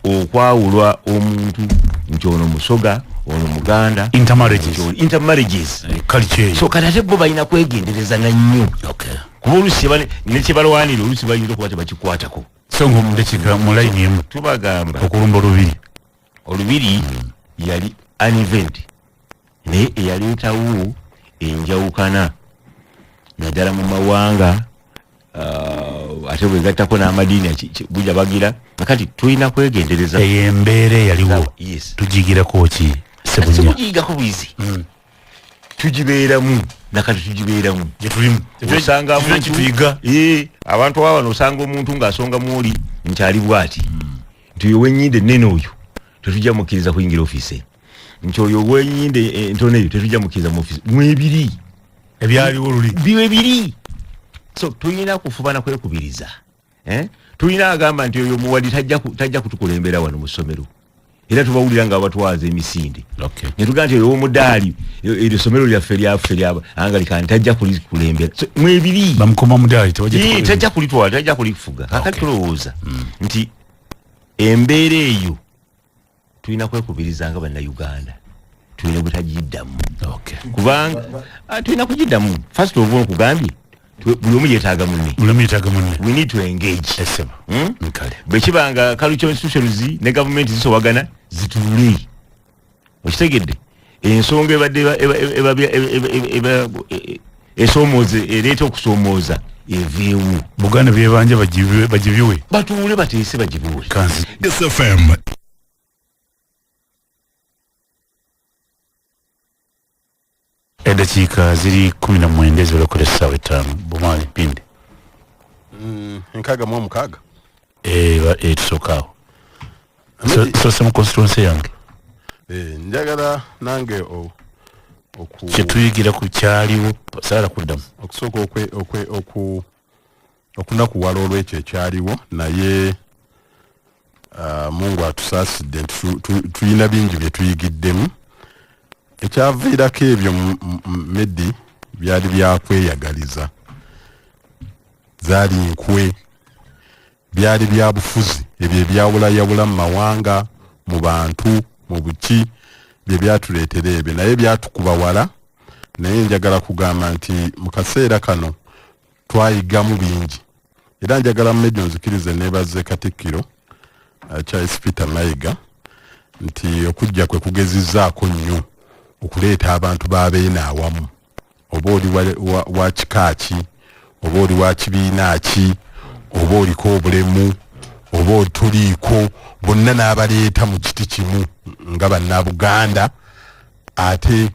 okwawulwa omuntu nti ono Musoga, ono Muganda. Intermarriages. Intermarriages. Culture eyo. So kati ate bo balina kwegenderezana nnyo, kuba oluusi ne kyebalwanira oluusi bayinza okuba tebakikwatako. So nga omudakiika mu layini emu, tubagamba okulumba olubiri. Olubiri yali an event, naye eyaleetawo enjawukana naddala mu mawanga, ate bwegattako n'amadiini buja bagira. Kakati tulina kwegendereza. Eyo embeera eyaliwo, tugiyigirako ki, Sebunya? Sikugiyigako bwizi, tugibeeramu nakati, tugibeeramu. Gyetulimu. Osanga Tulina kituyiga. Abantu aba bano, osanga omuntu ng'asonga mwoli nti ali bwati, nti oyo ow'ennyindo ennene oyo tetujja mukkiriza kuyingira ofiisi, nti oyo ow'ennyindo entono eyo tetujja mukkiriza mu ofiisi. Mwebiri. Ebyaliwo luli. Biwebiri. So tulina kufuba na kwekubiriza, eh? Tulina agamba nti oyo muwadi tajja kutukulembera wano mu ssomero, era tubawulira nga batwaza emisinde. Netugamba nti oyo omudaali, eryo ssomero lyaffe lyaffe lya Anglican, tajja kulikulembera. So, mwebiri. Bamukoma mudaali tewajja. Tajja kulitwala, tajja kulifuga. Kakati tulowooza nti embeera eyo tulina kwekubiriza nga Bannayuganda, tulina butagiddamu, kubanga tulina kugiddamu. First of all, nkugambye, buli omu yeetaaga munne. Buli omu yeetaaga munne. We need to engage. Esebo. Nkale. Bwe kibanga cultural institutions ne gavumenti zisowagana, zituule. Okitegedde? Ensonga ebadde esoomooza, ereeta okusoomooza, eveewo. Buganda byebanja bagibiwe. Batuule bateese bagibiwe. Kanzi. SFM. Eddakiika ziri 19 eziwera essaawa 5. Bumaali pinde. 66. Tusooka awo. Soose mu constituency yange. Njagala nange oku Kyetuyigira ku kyaliwo, saala kuddamu. Okusooka okunakuwala olwekyo ekyaliwo, naye Mungu atusaasidde nti tulina bingi bye tuyigiddemu. Ekyaviirako ebyo medi byali byakweyagaliza, zaali nkwe, byali bya bufuzi, ebyo ebyawulayawula mu mawanga, mu bantu, mu buki, bye byatuleetera ebyo, naye byatukuba wala. Naye njagala kugamba nti mu kaseera kano twayigamu bingi, era njagala mejo nzikirize nebaze Katikkiro Charles Peter Mayiga nti okujja kwe kugezizzaako nnyo okuleeta abantu babeene awamu, oba oli wa kika ki, oba oli wa kibiina ki, oba oliko obulemu, oba otuliiko, bonna n'abaleeta mu kiti kimu nga Bannabuganda, ate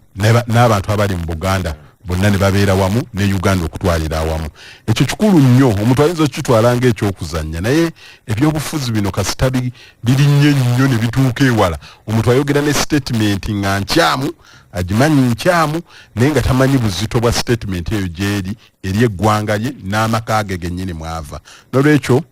n'abantu abali mu Buganda bonna ne babeera wamu ne Uganda okutwalira awamu. Ekyo kikulu nnyo. Omuntu ayinza okukitwala ng'ekyokuzannya, naye ebyobufuzi bino kasita biri nnyo nnyo ne bituuka ewala. Omuntu ayogera ne statement nga nkyamu, agimanyi nkyamu, naye nga tamanyi buzito bwa statement eyo gyeri eri eggwanga lye n'amaka ge gennyini mwava. Nolwekyo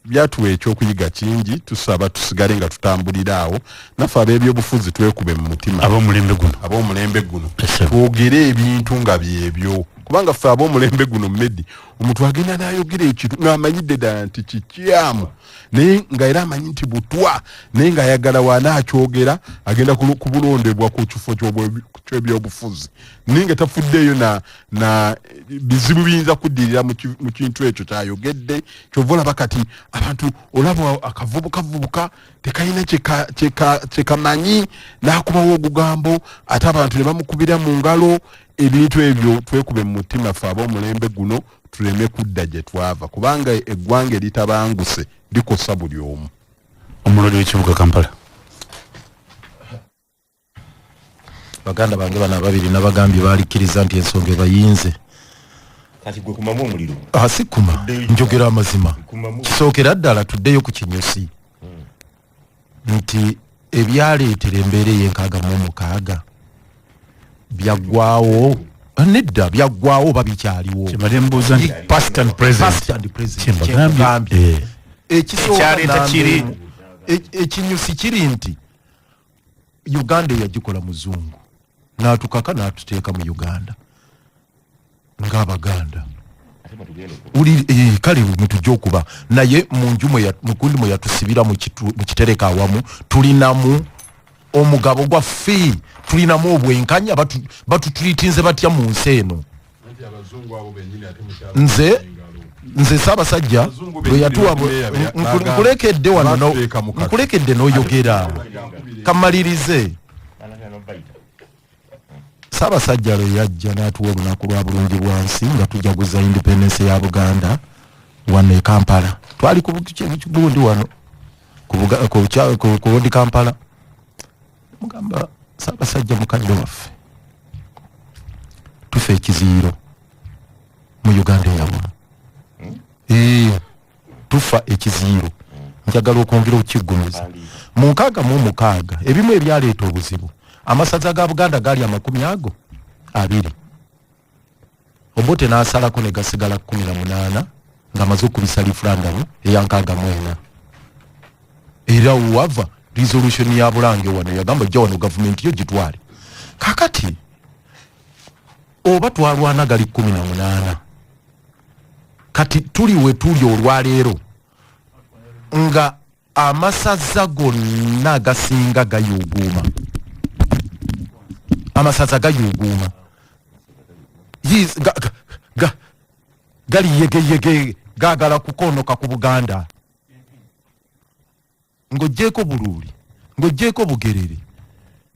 byatuwa ekyokuyiga kingi. Tusaba tusigale nga tutambulira awo. Naffe ab'ebyobufuzi twekube mu mutima. Ab'omulembe guno. Ab'omulembe guno. Ese. Twogere ebintu nga byebyo, kubanga ffe ab'omulembe guno, medi omuntu agenda n'ayogera ekintu ng'amanyidde ddala nti kikyamu, naye nga era amanyi nti butwa, naye ng'ayagala waanaakyogera agenda kubulondebwa ku kifo. kyebyobufuzi, naye nga tafuddeeyo na bizibu biyinza kuddirira mu kintu ekyo kyayogedde. Kyova olaba kati abantu, olaba akavubuka vubuka tekalina kyekamanyi, n'akubawo ogugambo, ate abantu ne bamukubira mu ngalo. Ebintu ebyo twekube mu mutima ffe ab'omulembe guno, tuleme kudda gye twava, kubanga eggwanga eritabanguse likosa buli omu. Omulodi w'ekibuga Kampala. Baganda bange bano ababiri nabagambye balikkiriza nti ensonga ebayinze. Kati gwe kumamu omuliro. Si kuma, njogera amazima. Kisookera ddala tuddeyo ku kinyusi nti ebyaleetera embeera ey'enkaaga mu 6 byaggwawo, nedda, byaggwawo oba bikyaliwo? Kyembadde mbuuza nti past and present. Past and present. Kyembagambye. Kyenkugambye. Ekisooka Ekyaleeta namba kiri. emu, ekinyusi kiri nti Uganda eyagikola muzungu, n'atukaka n'atuteeka mu Uganda ng'Abaganda. Uli kale mutujja okuba naye mu nju mukundi mwe yatusibira mu kitereka awamu, tulinamu omugabo gwaffe, tulinamu obwenkanya, batuturitinze batya mu nsi eno? Nze Ssaabasajja Abazungu bwe yatuwa bennyini nkulekedde wano batuteeka mu kati. Nkulekedde n'oyogera, kamalirize. Ssaabasajja lwe yajja n'atuwa olunaku lwa bulungi bwansi nga tujaguza independence ya Buganda wano e Kampala, twali ku gundi wano ku Old Kampala. Mugamba, "Ssaabasajja mukadde waffe, tufa ekiziyiro mu Uganda eyawamu. Tufa ekiziyiro." Njagala okwongera okukiggumiza. Mu 66 ebimu ebyaleeta obuzibu, amasaza ga Buganda gaali 20. Obote n'asalako ne gasigala 18 ng'amaze okubisa referendum eya 64. Era wava resolution ya Bulange wano yagamba, "Jja wano gavumenti yo gitwale." Kakati oba twalwana gali 18, kati tuli we tuli olwaleero nga amasaza gonna agasinga gayuguuma, amasaza gayuguuma. Gali yegeyege, gagala kukonoka ku Buganda. Ng'oggyeko Buluuli, ng'oggyeko Bugerere,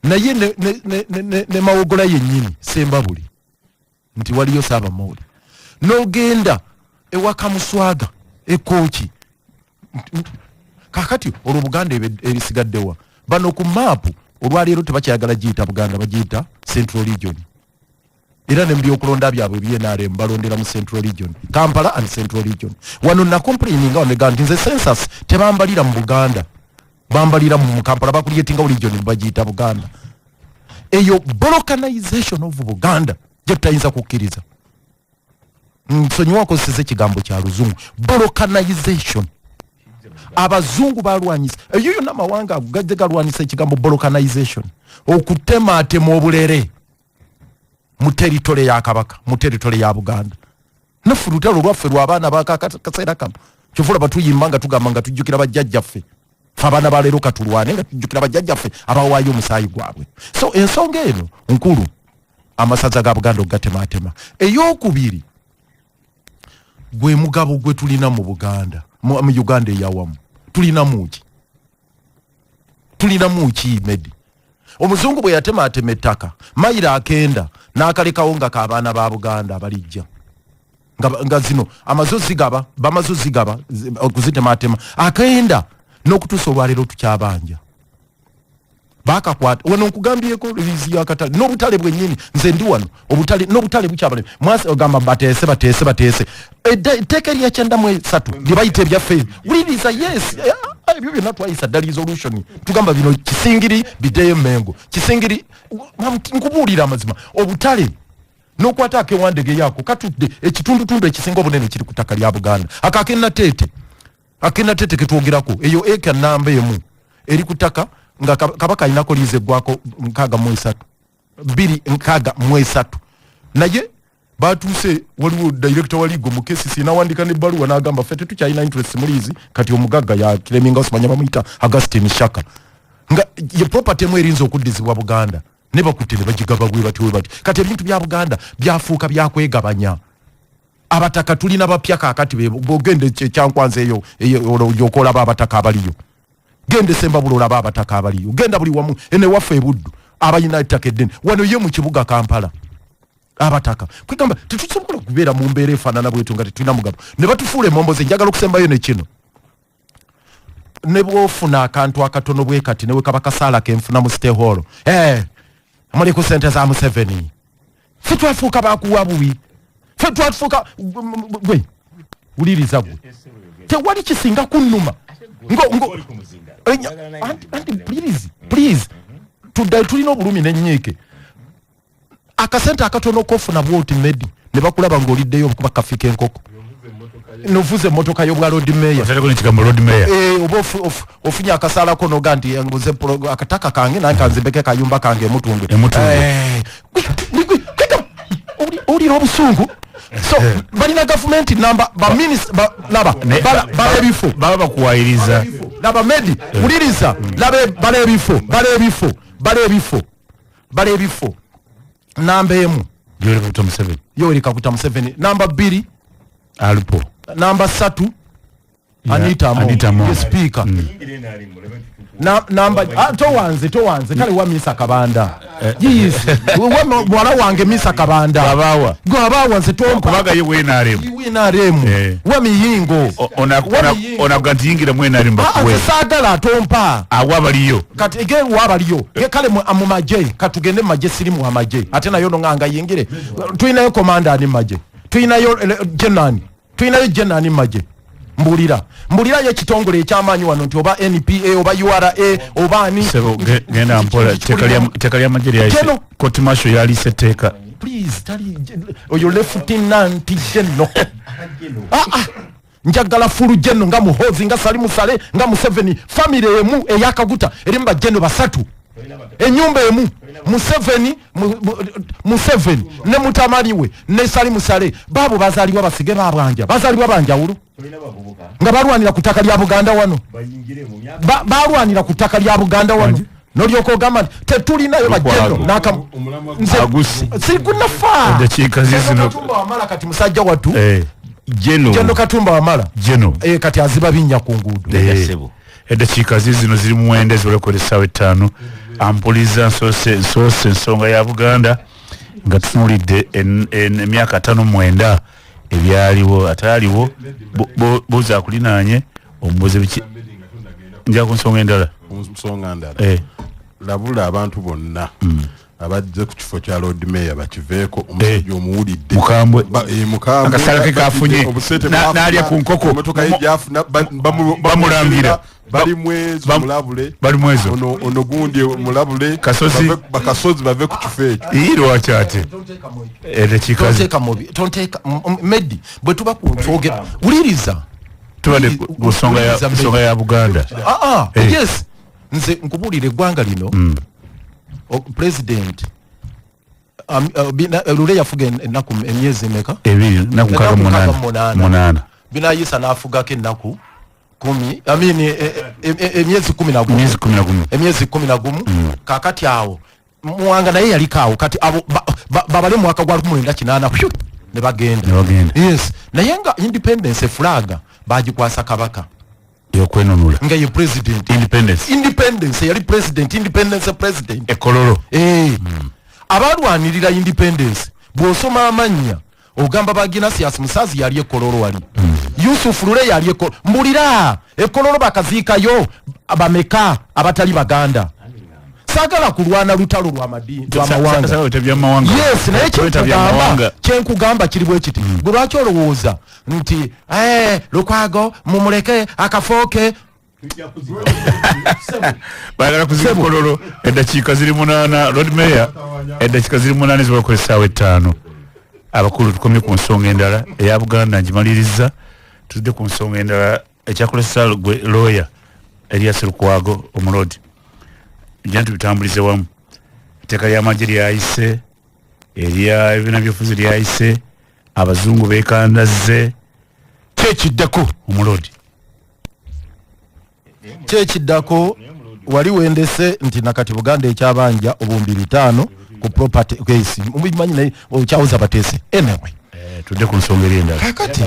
naye ne Mawogola yennyini Sembabuli nti waliyo Saabamooli, n'ogenda ewaka Muswaga ekooki. Kakati olwo Buganda ebisigaddewa? Bano ku maapu olwaleero tebakyayagala giyita Buganda, bagiyita Central Region. Era ne mubyokulonda byabwe bye NRM balondera mu Central Region, Kampala and Central Region. Wano nacomplaininga wano nega nti nze census tebambalira mu Buganda, bambalira mu Kampala, bacreatinga region bagiyita Buganda. Eyo balkanization of Buganda gye tutayinza kukkiriza. Nsonyiwa akozeseza ekigambo kya luzungu, balkanization. Abazungu balwanyisa eyo yonna, amawanga ago gajje galwanyisa ekigambo balkanization, okutematema obulere mu territory ya Kabaka, mu territory ya Buganda. Naffe olutalo lwaffe lwabaana bakaseera kano, kyova batuyimba nga tugamba nga tujjukira bajjajjaffe. Fe abaana baleero katulwane nga tujjukira bajjajjaffe abawaayo omusaayi gwabwe. So ensonga eno nkulu, amasaza ga Buganda okugatematema. Eyokubiri, gwe mugabo gwe tulina mu Buganda, mu Uganda eyawamu, tulinamu ki? Tulinamu ki? Medi omuzungu bwe yatematema ettaka mayiro akenda n'akalekawo nga k'abaana ba Buganda abalijja nga zino amaze ozigaba, bamaze ozigaba okuzitematema akenda, n'okutuusa olwaleero tukyabanja. Bakakwata wano nkugambyeko liizi y'akatale n'obutale bwennyini. Nze ndi wano, obutale n'obutale bukyabale. Mwasi ogamba bateese, bateese, bateese. Etteeka erya 93 lye bayita ebyaffe, wuliriza, yes, ebyo byonna twayisa dda resolution. Tugamba bino Kisingiri biddeyo Mengo, Kisingiri. Nkubuulira amazima, obutale n'okwata akewandege yako katudde, ekitundutundu ekisinga obunene kiri ku ttaka lya Buganda. Ako akenateete, akenateete ketwogerako, eyo eka namba emu eri ku ttaka nga Kabaka alinako liizi eggwako 63, 263. Naye batuuse, waliwo director wa legal mu KCC nawandika nebbaluwa n'agamba, "Ffe tetukyalina interest mu liizi." Kati omugagga yaclaiminga, osimanya bamuyita Augustine Shaka, nga ye property emu erinza okuddizibwa Buganda. Ne bakutte ne bagigaba bwe bati bwe bati. Kati ebintu bya Buganda byafuuka byakwegabanya. Abataka tulina bapya kaakati, bwogenda ekyankwanza eyo olaba abataka abaliyo, genda Esembabula olaba abataka abaliyo, genda buli wamu ene waffe ebuddu abalina ettaka eddene, wano ye mu kibuga Kampala abataka. Kwegamba tetusobola kubeera mu mbeera efaanana bwetyo nga tetulina mugabo ne batufuula emomboze. Njagala okusembayo ne kino, ne bwofuna akantu akatono bwe kati, ne wekaba kasaala kenfuna mu City Hall, muli ku sente za Museveni. Ffe twafuuka bakuwa bubi, ffe twafuuka gwe wuliriza gwe, tewali kisinga kunnuma. Anti please, please, tuddayo, tulina obulumi n'ennyiike. Akasente akatono kofuna bwoti medi ne bakulaba ng'oliddeyo okuba kafi k'enkoko novuza emmotoka y'obwa Lord Mayor. Oteereko n'ekigambo Lord Mayor. Oba ofunye akasalako noga nti nguze akataka kange nange kanzimbeko kayumba kange emutundwe. Emutundwe. Owulira obusungu. So balina gavumenti namba laba bala ebifo. Baba bakuwayiriza. Laba medi, wuliriza, laba bala ebifo, bala ebifo, bala ebifo, bala ebifo. Namba 1 Yoweri Kaguta Museveni. Yoweri Kaguta Museveni. Namba 2 Alupo. Namba 3 Anita Among. Anita Among. Ye speaker. Namba towanze, towanze kale wa Misa Kabanda. Yes. Wa muwala wange Misa Kabanda. Abawa. Gwe abawa nze tompa. Kubaga ye WNRM. WNRM. Wa Miyingo. Wa Miyingo. Onakuga nti yingira mu NRM bakuwe. Nze saagala tompa. Awo abaliyo. Kati ege wa abaliyo. Ge kale mu magye, katugende mu magye, siri mu magye. Ate nayo no nganga yingire. Tulinayo commander ani magye. Tulinayo Jenani. Tulinayo Jenani magye. Mbulira. Mbulira ye kitongole ekyamaanyi wano nti oba NPA oba URA oba ani. Sebo, genda mpola, teka lya magye lyayise. Geno. Court martial yalise etteeka. Please, tali, oyo Lieutenant General. Njagala full general nga Muhoozi, nga Salim Saleh, nga Museveni. Family emu eyakaguta erimu ba general basatu. Ennyumba emu Museveni, Museveni ne mutamani we ne Salim Saleh, baabo bazaalibwa basige babwanja, bazaalibwa banjawulo nga balwanira ku ttaka lya Buganda wano. Balwanira ku ttaka lya Buganda wano. N'olyoka ogamba nti tetulinayo ba Lukwago. general n'akamu. Nze Agusi. sikunafa. Eddakiika zizino. Katumba Wamala kati musajja wattu. Geno. Geno Katumba Wamala. Geno. Kati aziba binnya ku nguudo. Sebo. Eddakiika zizino ziri mu mwenda eziwera essaawa 5. Ampuliza nsoose ensonga ya Buganda nga tutunuulidde emyaka 59 ebyaliwo ataaliwo buuza akulinaanye omubuuze biki. Nja ku nsonga endala. Ku nsonga ndala. Labula abantu bonna abajje ku kifo kya Lord Mayor bakiveeko, omusajja omuwulidde. Mukambwe. Mukambwe. Akasaala ke kafunye. Obusente bwafuna, N'alya ku nkoko. Emotoka ye gyafuna, Bamulangira. Bali mwezo, mulabule. Bali mwezo. Ono gundi mulabule. Kasozi. Bakasozi bave ku kifo ekyo. Ii, lwaki ate? Eddakiika Tonteeka mubi, tonteeka, Meddy, bwe tuba ku twogera, wuliriza. Tubadde ku Wuliriza, Meddy. nsonga ya Buganda. Yes. Nze nkubuulira eggwanga lino. President, Lule yafuga ennaku emyezi emeka? Ebiri, ennaku nkaaga Ennaku munaana. nkaaga munaana. Munaana. Binayisa n'afugako ennaku kumi, I mean, emyezi kumi na gumu. Emyezi kumi na gumu. Emyezi kumi na gumu. Kaakati awo Muwanga naye yaliko awo. Kati abo babale mwaka gwa lukumi lwenda kinaana, phew, ne bagenda. Ne bagenda. Yes. Naye nga independence flag bagikwasa Kabaka. Yokwenunula. Nga ye president. Independence. Independence yali president, independence president. Ekololo. Abalwanirira independence bw'osoma amannya ogamba ba Ignatius Musazi yali ekololo wali. Yusuf Lule yali ekololo. Mbulira ekololo bakaziikayo bameka abatali Baganda. Saagala kulwana lutalo lwa madini, lwa mawanga. Saagala lutalo lwa mawanga. Yes, naye Lutalo lwa mawanga. kyenkugamba kiri bwe kiti. Gwe lwaki olowooza nti Lukwago mumuleke akafooke? Baagala kuzika Kololo. Eddakiika ziri 8, Lord Mayor, eddakiika ziri 8 ziwera essaawa 5. Abakulu tukomye ku nsonga endala eya Buganda ngimaliriza. Tuzidde ku nsonga endala ekyakolesa gwe lawyer Erias Lukwago omulodi. Nja tubitambulize wamu. Etteeka ly'amagye lyayise, erya ebibiina by'obufuzi lyayise, abazungu beekandazze. Kyekiddako omulodi? Kyekiddako. Wali wendese nti nakati Buganda ekyabanja 5000 ku property case, mubimanyi, naye okyawoza bateese anyway. Tudde ku nsonga eri endala. Kakati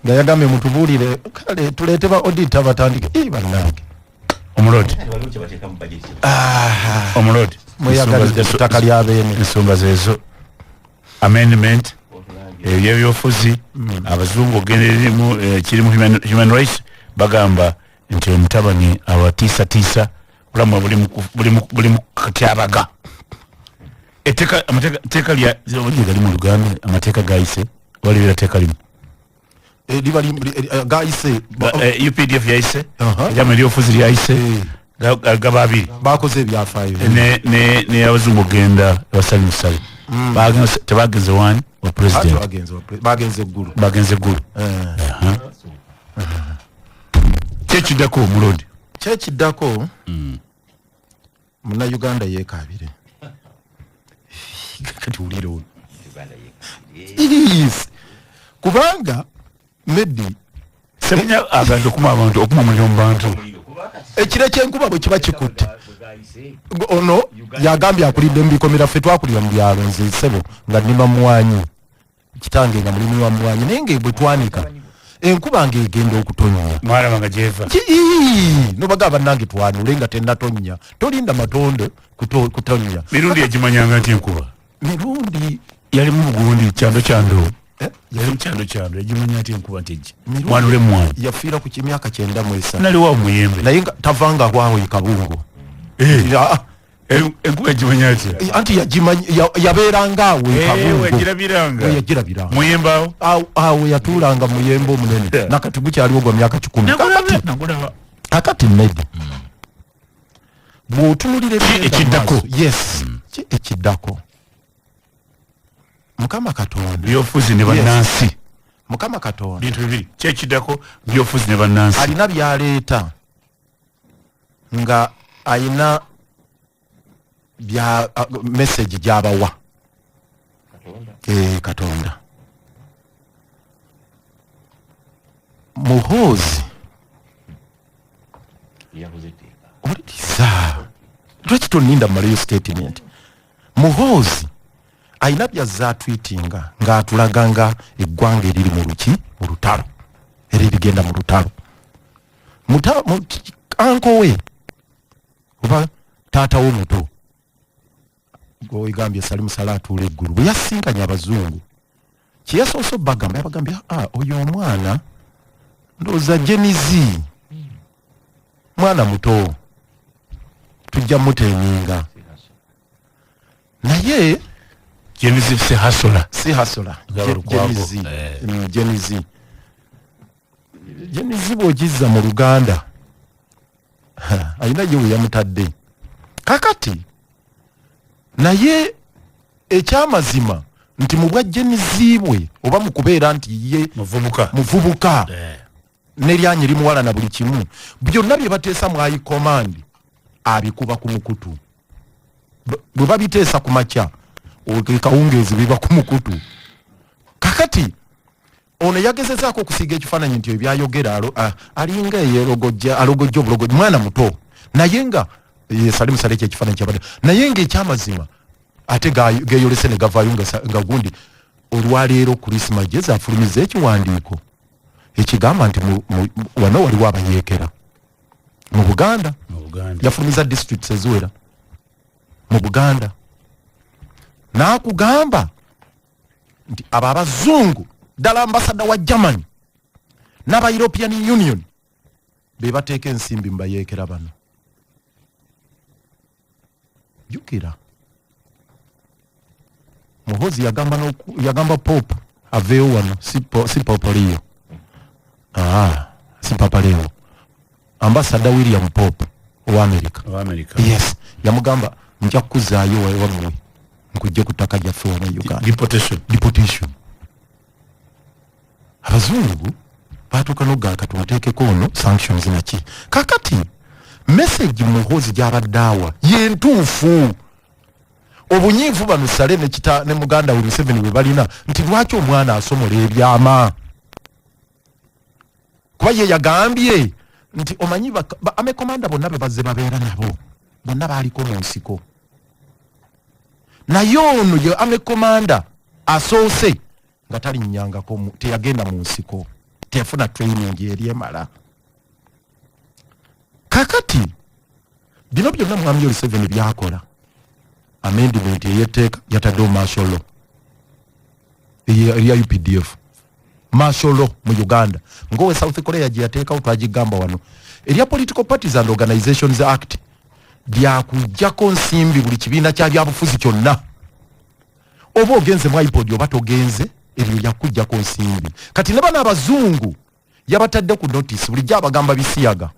nga yagambye mutubuulire, kale tuleete ba auditor batandike. Bannange. Omulodi, omulodi. Mweyagalidde ku ttaka lya beene. Ensonga zezo, amendment ebyobufuzi, abazungu ogenderemu, kiri mu human rights, bagamba nti omutabani abatiisatiisa, obulamu buli mu katyabaga. Etteeka, amateeka, etteeka lya gali mu Luganda, amateeka gayise, waliwo etteeka limu. Liba gayise. UPDF yayise, eryama eryobufuzi lyayise, gaba abiri. Bakoze ebyafaayo. Ne abazungu ogenda ewa Salim Saleh. Tebagenze wani wa Ate president. Bagenze eggulu. Bagenze ggulu. Kyekiddako, omulondi? Kyekiddako, Munnayuganda yeekabire. Kati wulire ono. Yes. Kubanga maybe Sebunya agamba okuma abantu, okuma omuliro mu bantu. Ekiro kyenkuba bwe kiba kikutte, ono yagambye akulidde mu bikomera. Ffe twakulira mu byalo. Nze ssebo nga nnima mwanyi, kitange nga mulimi wa mwanyi, naye nga bwe twanika enkuba ng'egenda okutonnya. Mwalaba nga gyeva. Nobagamba, bannange, twanule nga tennatonnya, tolinda matondo kutonnya. Mirundi yagimanyanga nti enkuba Mirundi yali mu bugundi kyando kyando. Eh? Yali mu kyando kyando, yagimanya nti enkuba nti ejja. Mirundi Mwanule mwanyi. yafiira ku kimyaka 93. Naliwa muyembe. Naye nga tavanga awo e Kabungo. Enkuba egimanya atya? Anti yabeeranga awo e Kabungo. Wegirabiranga. Yagirabiranga. Muyembe awo. Awo yatuulanga muyembe omunene. Nakati gukyaliwo gwa myaka 100. Kakati Nagulaba. Kakati maybe bw'otunulira Ki ebigenda ekiddako? mu maaso, yes, ki ekiddako? Mukama Katonda. Byofuzi ne bannansi. Mukama Katonda. Bintu bibiri, kyekiddako, byofuzi ne bannansi. Alina byaleeta nga ayina bya message gyabawa. Katonda Muhoozi, owuliriza, lwaki toninda mmaleyo statement? Muhoozi ayina byazza atwitinga ng'atulaga nga eggwanga eriri mu luki, mu lutalo, era erigenda mu lutalo. Uncle we oba taata wo muto gwegambye Salim Saleh atuula eggulu, bwe yasinkanye abazungu, kyeyasoose obbagamba, yabagambye, "Ah, oyo omwana ndowooza Gen Z, mwana muto, tujja muteninga." Naye Gen Z si hustler. Si hustler. Gaba Lukwago. Gen Z. Gen Z, Gen Z bw'ogizza mu Luganda, ha, alina ye we yamutadde. Kakati naye ekyamazima nti mu bwa Gen Z bwe, oba mu kubeera nti ye muvubuka, muvubuka, neryanyi limuwala na buli kimu, byonna bye bateesa mu high command abikuba ku mukutu. Bwe babiteesa ku makya, kawungeezi biba ku mukutu. Kakati ono yagezezaako okusiiga ekifaananyi nti ebyayogera alinga eyerogojja, alogojja obulogo, mwana muto, naye nga ye Salim Saleh ekyo ekifaananyi kyabadde. Naye nga ekyamazima ate geyolese ne gavaayo nga gundi olwaleero Chris Magezi afulumiza ekiwandiiko ekigamba nti wano waliwo abayeekera mu Buganda. Mu Buganda. Yafulumiza districts eziwera mu Buganda n'akugamba nti abo abazungu, ddala ambassador wa Germany n'aba European Union be bateeka ensimbi mu bayeekera bano. Jjukira Muhozi yagamba yagamba Pope aveewo wano, si Pope Leo, si Papa Leo, ambassador William Pope owa America. Owa America. Yes, yamugamba, "Nja kukuzaayo wammwe, nkujje ku ttaka lyaffe wano e Uganda." Deportation. Deportation. Abazungu batuuka nogamba katubateekeko ono sanctions naki. Kakati message Muhozi gyabadde awa yentuufu. Obunyiivu bano Saleh ne kita ne muganda we Museveni bwe balina nti lwaki omwana asomola ebyama, kuba ye yagambye Nti omanyi army commander bonna be bazze babeera nabo bonna baaliko mu nsiko, naye ono ye army commander asoose nga talinnyangako, teyagenda mu nsiko, teyafuna training eri emala. Kakati bino byonna mwami Yoweri Museveni byakola, amendment ey'etteeka yataddewo martial law eya UPDF, martial law mu Uganda ngaowe South Korea gye yateekawo. Twagigamba wano erya Political Parties and Organizations Act, lyakujjako nsimbi buli kibiina kya byabufuzi kyonna, oba ogenze mu IPOD oba togenze, eryo lyakujjako nsimbi. Kati ne bano abazungu yabatadde ku notice, bulijjo abagamba bisiyaga,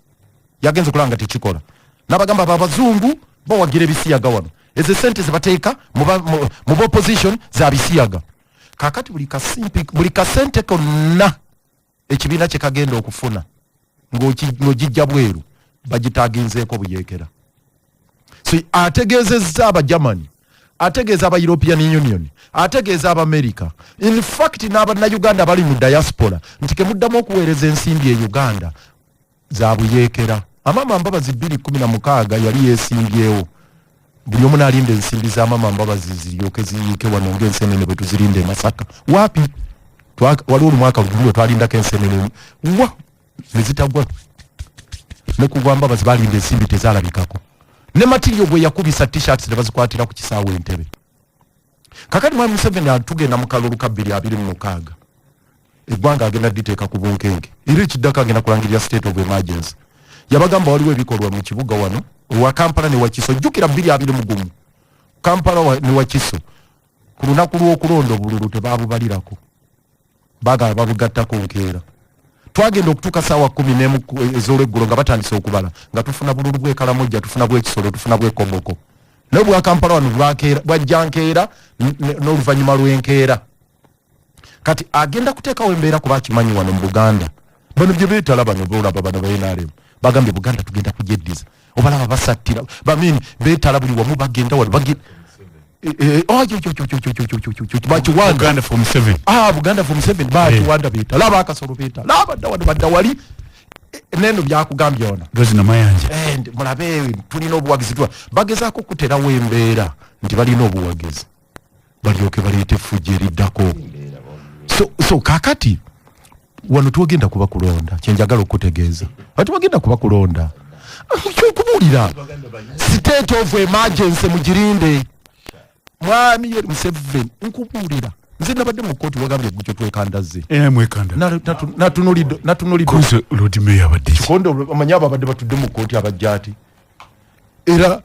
yagenze okulaba nga tekikola, n'abagamba abo abazungu bawagira ebisiyaga wano, ezo sente zebateeka mu opposition za bisiyaga. Kakati buli kasimpi, buli kasente konna ekibiina kye kagenda okufuna ng'ogijja bweru, bagitaginzeeko buyeekera. So ategeezezza Abagermany, ategeeza aba European Union, ategeeza Abamerika, in fact n'Abannayuganda bali mu diaspora nti kemuddamu okuweereza ensimbi e Uganda za buyeekera. Amama Mbabazi 2016 yali yeesimbyewo, buli omu n'alinda ensimbi za Mama Mbabazi ziryoke ziyiike wano ng'ensenene bwe tuzirinda e Masaka. Waapi, waliwo olumwaka lugumu lwe twalindako ensenene wa ne zitagwa, ne ku gwa Mbabazi balinda ensimbi tezalabikako, ne material gwe yakubisa T-shirts ne bazikwatira ku kisaawe Entebe. Kakati mwami Museveni atugenda mu kalulu ka 2026, eggwanga agenda diteeka ku bunkenke, era ekiddako agenda kulangirira state of emergency. Yabagamba waliwo ebikolwa mu kibuga wano wa Kampala ne Wakiso. Jjukira 2021 Kampala ne Wakiso ku lunaku lw'okulonda obululu tebabubalirako, bagala babugattako nkeera. Twagenda okutuuka saawa 11 ez'olweggulo nga batandise okubala, nga tufuna bululu bwekalamojja, tufuna bwekisolo, tufuna bwekoboko, naye bwa Kampala wano bwajja nkeera n'oluvannyuma lw'enkeera. Kati agenda kuteekawo embeera kuba akimanyi wano mu Buganda bano bye beetala, bano bolaba bano ba NRM bagambye Buganda tugenda kugyeddiza, obalaba basattira bamini beetala buli wamu, bagenda wano bagenda. Oh, bakiwanda. Buganda for Museveni. Ah, Buganda for Museveni, bakiwanda beetala, abakasolo beetala, abadda wano badda wali. Neno byakugambye ono Rose Namayanja. Mulabe tulina obuwagizi, tuwa bagezaako okuterawo embeera nti balina obuwagizi balyoke baleete effujjo eriddako. So kakati wano twogenda kuba kulonda, kyenjagala okutegeeza ati bagenda kuba kulonda, kyokubuulira state of emergency mugirinde. Mwami Yoweri Museveni, nkubuulira, nze nabadde mu kooti, wagambye gutyo twekandaze. Era mwekanda. Natunulidde Kunze Lord Mayor abadde ki? Kikonde, omanyi abo abadde batudde mu kooti abajja ati era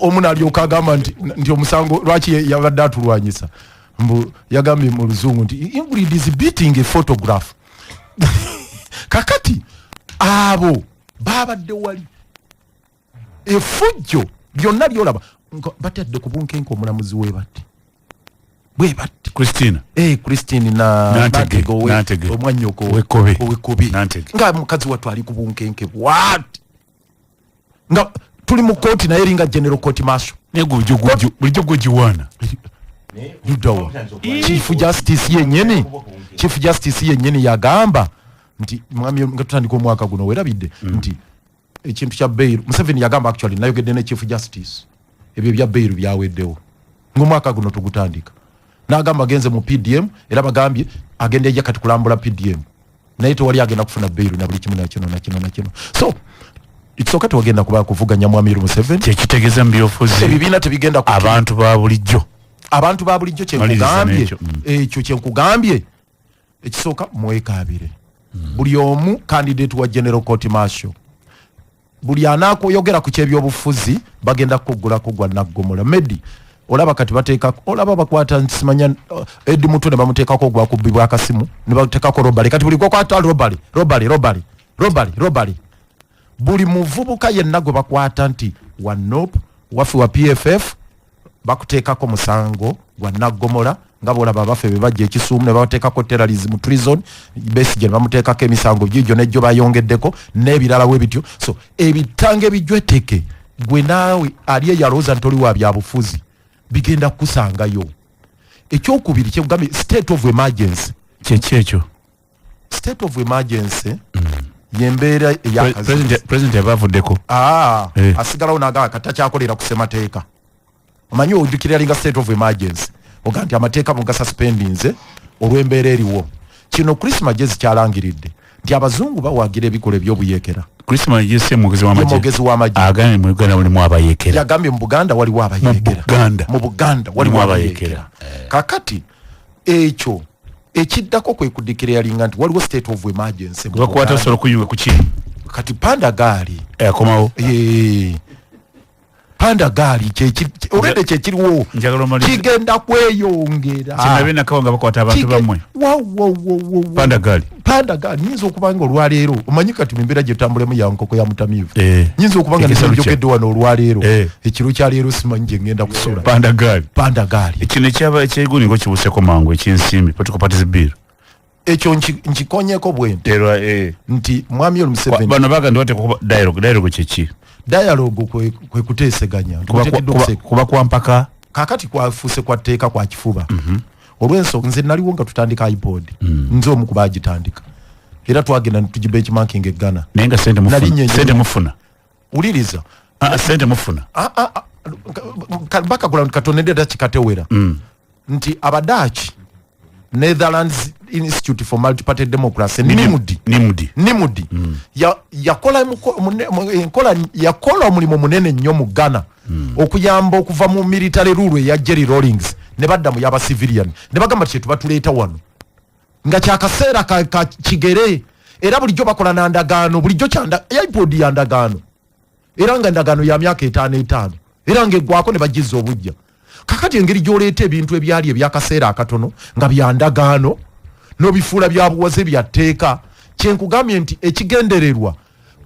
omu n'alyoka agamba nti omusango lwaki yabadde atulwanyisa, mbu yagambye mu luzungu nti Ingrid is beating a photograph. Kakati abo babadde wali effujjo byonna lyolaba batadde ku bunkenke omulamuzi webatti bwe batti. Christina. Christine na Nantege, Nantege Nantege. Omwannyoko Owekkobe. Owekkobe. Nantege. Nga mukazi wattu ali ku bunkenke bwati nga tuli mu kooti, naye eringa general court martial. Naye bulijjo gwegiwaana. Luddawa? Chief Justice yennyini, Chief Justice yennyini yagamba nti mwami, nga tutandika omwaka guno, werabidde nti ekintu kya bail, Museveni yagamba, actually nayogedde ne Chief Justice, ebyo ebya bail byaweddewo ngaomwaka guno tugutandika. N'agamba agenze mu PDM, era bagambye agenda ejja kati kulambula PDM, naye tewali agenda kufuna bail na buli kimu nakino nakino nakino. So ekisooka tewagenda kuba kuvuganya mwami Museveni. Kyekitegeeza mu byobufuzi ebibiina tebigenda abantu ba bulijjo. Abantu ba bulijjo, Maliriza kyenkugambye n'ekyo, ekyo kyenkugambye, ekisooka mwekabire buli omu candidate wa general court martial. Buli anaakoyogera ku kyebyobufuzi bagenda kuggulako gwa naggomola. Medi olaba kati bateekako, olaba bakwata nsimanya Edi Mutu ne bamuteekako ogwakubbibwa akasimu, ne bateekako robbery. Kati buli gwakwata robbery, robbery, robbery, robbery, robbery. Buli muvubuka yenna gwe bakwata nti wa NUP, waffe wa PFF, bakuteekako musango gwa naggomola, nga bolaba abaffe be bajja ekisuumu ne babateekako terrorism, treason, Besigye ne bamuteekako emisango gigyo nejjo bayongeddeko n'ebirala bwe bityo. So ebitanga ebijweteke, gwe naawe ali eyalowooza nti oli wa byabufuzi, bigenda kukusangayo. Ekyokubiri kyekugambye state of emergency. Kyeki ekyo? State of emergency. Yembeera eyakazi. President yaba avuddeko. Asigalawo n'agamba katakyakolera ku ssemateeka. Omanyi ojjukira yalinga state of emergency, oga nti amateeka mugasuspendinze olw'embeera eriwo. Kino Chris Magyezi kyalangiridde nti abazungu bawagira ebikolwa ebyobuyeekera. Chris Magyezi mwogezi w'amagye. Mwogezi w'amagye. Agambye mu Uganda mulimu abayeekera. Yagambye mu Buganda waliwo abayeekera. Mu Buganda. Mu Buganda waliwo Mulimu abayeekera. abayeekera. Kakati ekyo ekiddako kwe kudeclaringa nti waliwo state of emergency mu Bakwata Buganda. osobola okuyunga ku ki? Kati panda gaali. Akomawo. Panda gaali already kyekiriwo. Njagala omalize. Kigenda kweyongera. Kinabe nakawo nga bakwata abantu bammwe. Wa, wa, wa, wa, wa. Panda gaali. Panda gaali nyinza okuba nga olwaleero omanyi kati mu mbeera gye tutambulemu ya nkoko ya mutamiivu. Nyinza okuba nga Ekisalo kya- njogedde wano olwaleero. Ekiro kya leero simanyi gye ngenda kusula. Panda gaali. Panda gaali. Kino ekyaba ekyeguni ngo kibuuseko mangu eky'ensimbi political parties bill. Ekyo nkikonyeko bwe nti. Era, Nti mwami Yoweri Museveni. Bano bagamba nti bateekwa kuba dialogue, dialogue kye ki? Dialogue kwe kuteeseganya. Nti kuteekeddwa okuseka. Kuba kwa mpaka. Kaakati kwafuuse kwa tteeka kwa kifuba. Olw'ensonga nze naliwo nga tutandika iPod. Nze omu ku baagitandika. Era twagenda ne tugibenchmarking e Ghana. Naye nga ssente mufuna. Nali nnyo Ssente mufuna. Wuliriza. Ssente mufuna. Bakagula katono era kikatewera. Nti Abadaaki, Netherlands Institute for Multiparty Democracy, NIMD. NIMD. NIMD. Yakola enkola, yakola omulimu munene nnyo mu Ghana. Okuyamba okuva mu military rule eya Jerry Rawlings ne badda mu y'aba civilian. Ne bagamba kye tuba tuleeta wano. Nga kyakaseera ka kigere. Era bulijjo bakola na ndagaano, bulijjo iPod ya ndagaano. Era nga ndagaano ya myaka etaano etaano. Era ng'eggwako ne bagizza obujja. Kakati engeri gy'oleeta ebintu ebyali ebyakaseera akatono nga bya ndagaano n'obifuula bya buwaze bya tteeka, kye nkugambye nti ekigendererwa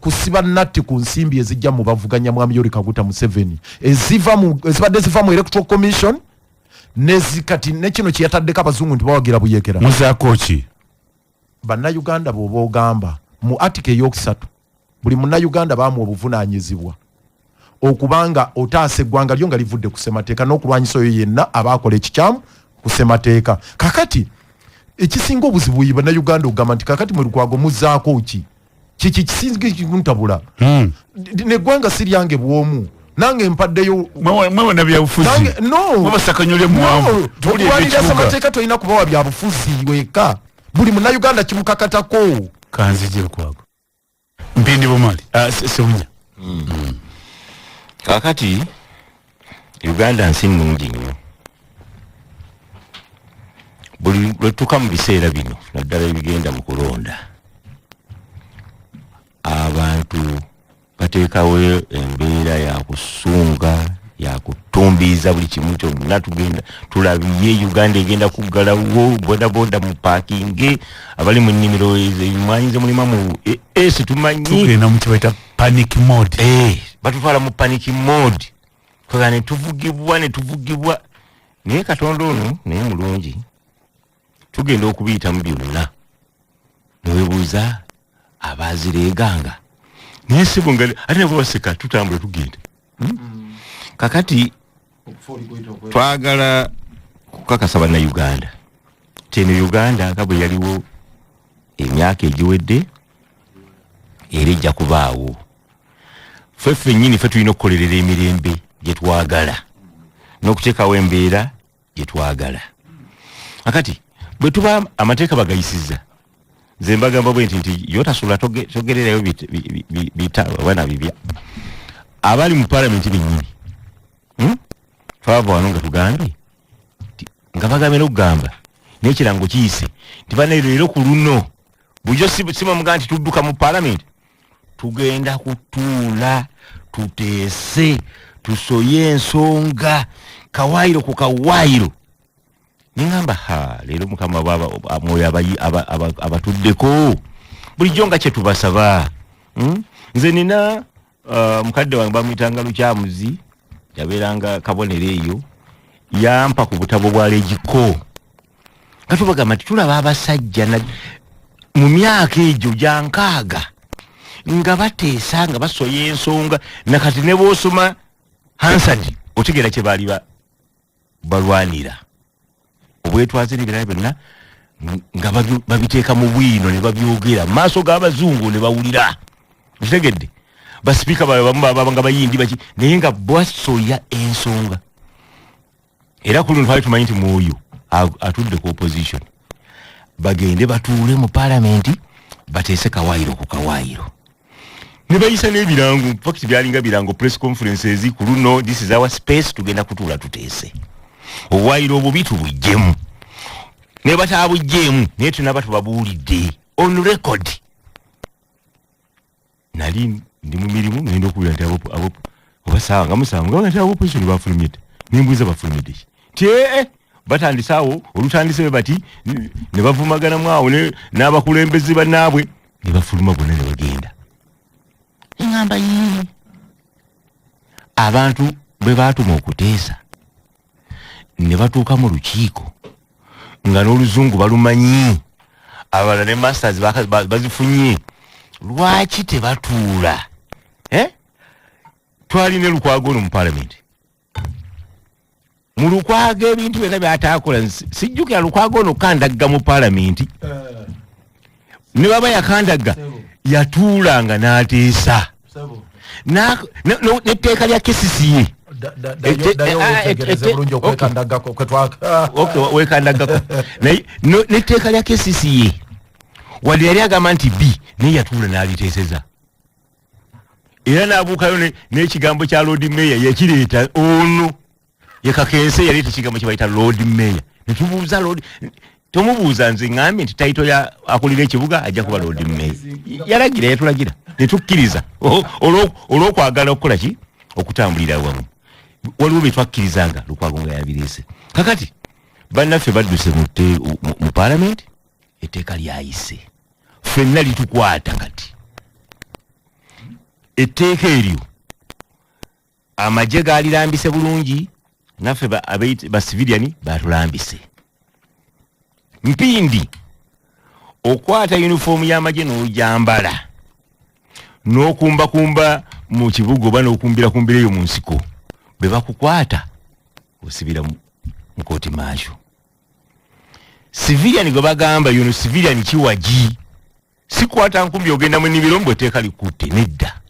kusiba natti ku nsimbi ezijja mu bavuganya mwami Yoweri Kaguta Museveni, ezibadde ziva mu Electoral Commission, kati ne kino kye yataddeko abazungu nti bawagira buyeekera. Muzaako ki? Bannayuganda bw'oba ogamba mu article ey'okusatu, buli munnayuganda baamuwa obuvunaanyizibwa okubanga otaasa eggwanga lyo nga livudde ku ssemateeka n'okulwanyisa oyo yenna abaakola ekikyamu ku ssemateeka. Kakati ekisinga obuzibu ye bannayuganda okugamba nti kakati mwe Lukwago muzzaako ki? Kiki kisinga ekikuntabula? Neggwanga si lyange bw'omu, nange mpaddeyo. Mwe bonna byabufuzi. Nange, no. Mwe basakanyole muwanvu. No. Tuli Okulwanirira eby'ekibuga. ssemateeka tolina kubawa byabufuzi weka, buli munnayuganda kimukakatako. Kanzije Lukwago. Mpindi Bumali. Sebunya. Kaakati Uganda nsi nnungi nnyo. Buli lwe tutuuka mu biseera bino, naddala ebigenda mu kulonda, abantu bateekawo embeera ya kusunga, ya kutumbiiza buli kimu kyonna. Tugenda tulabye Uganda egenda kuggalawo, bodaboda mu paakinge, abali mu nnimiro emmwanyi ze mulima mu situmanyi. Tugenda mu kye bayita panic mode. Batutwala mu panic mode. Twagala ne tuvugibwa, ne tuvugibwa. Naye Katonda ono naye mulungi, tugenda okubiyitamu byonna. Ne weebuuza abaazireeganga. Naye si bwe ate nabo baseka, tutambula tugenda. Kakati twagala kukakasa bannayuganda nti eno Uganda nga bwe yaliwo emyaka egiwedde era ejja kubaawo. Ffe ffennyini ffe tulina okukolerera emirembe gye twagala n'okuteekawo embeera gye twagala. Kakati bwe tuba amateeka bagayisizza, nze mbagamba bwe nti yotasula togererayo bita oba nabibya. Abali mu paalamenti bennyini, Twava wano nga tugambye nti, nga bagambye n'okugamba n'ekirango kiyise nti bannaye leero ku luno bulijjo si mwe nti tudduka mu paalamenti, tugenda kutuula tuteese tusoye ensonga kawaayiro ku kawaayiro. Neŋŋamba ha leero Mukama bw'aba mwoyo abatuddeko bulijjo nga kye tubasaba. Nze nina mukadde wange bamuyitanga Lukyamuzi, yabeeranga Kabonero eyo, yampa ku butabo bwa Legiko nga tubagamba nti tulaba abasajja mu myaka egyo gya nkaaga nga bateesa nga basoya ensonga, nakati ne bw'osoma Hansard otegeera kye baali balwanira, obwetwaze n'ebirala byonna. Nga babiteeka mu bwino ne babyogera mu maaso g'abazungu ne bawulira. Okitegedde? Basipiika baabwe bamu baba nga bayindi baki, naye nga bwasoya ensonga. Era ku luno twali tumanyi nti mwoyo atudde ku opposition, bagende batuule mu palamenti bateese kawaayiro ku kawaayiro, ne bayisa n'ebirango. In fact byalinga birango, press conferences. Ku luno this is our space, tugenda kutuula tuteese, obuwaayiro obubi tubuggyemu. Ne bataabuggyemu, naye tunaba tubabuulidde on record. Nali ndi mu mirimu, ngenda okuwulira nti oba saawa nga 7 nga nti abo opposition bafulumye dda. Nembuuza, bafulumidde ki? Nti ee, batandise awo, olutandise bwe bati ne bavumaganamu awo n'abakulembeze bannaabwe, ne bafuluma bonna ne bagenda. Eŋŋamba, yii, abantu bwe baatuma okuteesa ne batuuka mu lukiiko nga n'oluzungu balumanyi, abalala ne masters bazifunye, lwaki tebatuula? Eh? Twalina Lukwago ono mu palamenti. Mu Lukwago ebintu byonna byatakola, sijjukira Lukwago ono kandagga mu palamenti. Ne baba yakandagga, yatuulanga n'ateesa n'etteeka lya KCCA. Ddayo weetegereze bulungi okwekandaggako Okay, wekandaggako, naye n'etteeka lya KCCA, wadde yali agamba nti b, naye yatuula n'aliteeseza, era n'abuukayo n'ekigambo kya Lord Mayor. Yakireeta ono yekakense, yaleeta ekigambo kye bayita Lord Mayor. Netubuuza Lord, tomubuuza, nze ŋŋambye nti title ya akulira ekibuga ajja kuba Lord Mayor. Yalagira, yatulagira netukkiriza olw'okwagala okukola ki? Okutambulira awamu. Waliwo bye twakkirizanga, Lukwago nga yabireese. Kakati bannaffe badduse mu palamenti, etteeka lyayise, ffenna litukwata. Kati etteeka eryo amagye gaalirambise bulungi, naffe ba civilian batulambise. Mpindi okwata yunifoomu y'amagye n'ojambala n'okumbakumba mu kibuga oba n'okumbirakumbira eyo mu nsiko, bwe bakukwata osibira mu court martial. Civilian gwe bagamba yono civilian kiwagi, sikwata nkumbi ogenda mu nnimiro mbwe etteeka likutte, nedda.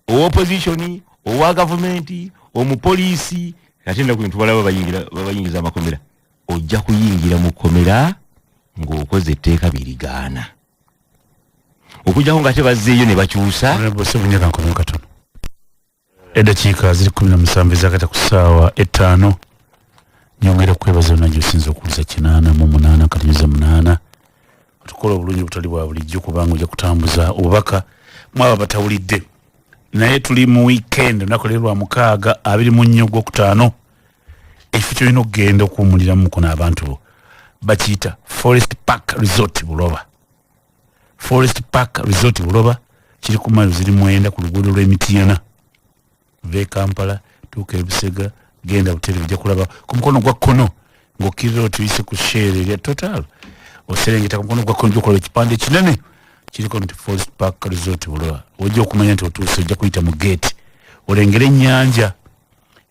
Owa opposition, owa gavumenti, omupoliisi, ate ennaku tubalaba babayingiza amakomera, ojja kuyingira mu kkomera ng'okoze etteeka birigaana, okujjako nga tebazzeeyo ne bakyusa. Honorable Ssebunya, kankomeo katono. Eddakiika ziri 17 ezakata ku ssaawa 5. Nyongera okwebaza yonna gyosinza okuwuliza 88.8. Otukola obulungi obutali bwa bulijjo, kubanga ojja kutambuza obubaka mwaba batawulidde. Naye tuli mu weekend, olunaku leero lwa mukaaga, 24 gwokutaano. Ekifo kyolina okugenda okuwumuliramuko n'abantu bo bakiyita Forest Park Resort Buloba. Forest Park Resort Buloba kiri ku mailo ziri 9 ku luguudo lw'Emitiyana. Va e Kampala, tuuka Ebusega, genda butereevu, ojja kulaba ku mukono gwa kkono ng'okkirira otuyise ku Shell erya Total, oserengeta ku mukono gwa kkono, ojja okulaba ekipande kinene kiriko nti Forest Park Resort Buloba. Ojja okumanya nti otuuse, ojja kuyita mu gate olengere ennyanja.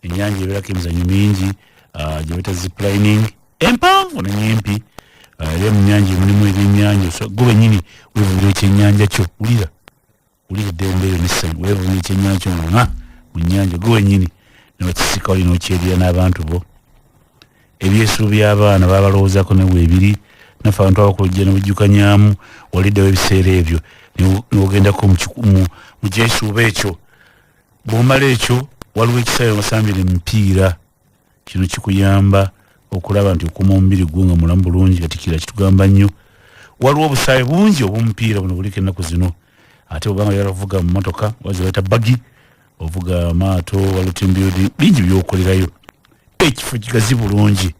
Ennyanja ebeerako emizannyo mingi, gye bayita ziplining, empanvu nenyimpi. Era mu nnyanja mulimu ebyennyanja. So gwe bennyini weevubira ekyennyanja kyo, wulira, wulira eddembe eryo nessanyu, weevubira ekyennyanja kyo nga mu nnyanja, gwe wennyini newakisika oli nokyerira n'abantu bo. Ebyesuubo by'abaana babalowoozako ne weebiri, naffe abantu abakulu ojja nebujjukanyamu, waliddewo ebiseera ebyo newogendako mu kyesuubo ekyo. Bw'omala ekyo, waliwo ekisaawe wasambira emipiira. Kino kikuyamba okulaba nti okuuma omubiri gwo nga mulamu bulungi. Kati kira kitugamba nnyo, waliwo obusaawe bungi obw'omupiira buno buliko ennaku zino. Ate obanga oyagala kuvuga mu motoka wazi bayita buggy, ovuga amaato, waliwo team building, bingi byokolerayo. Ekifo kigazi bulungi.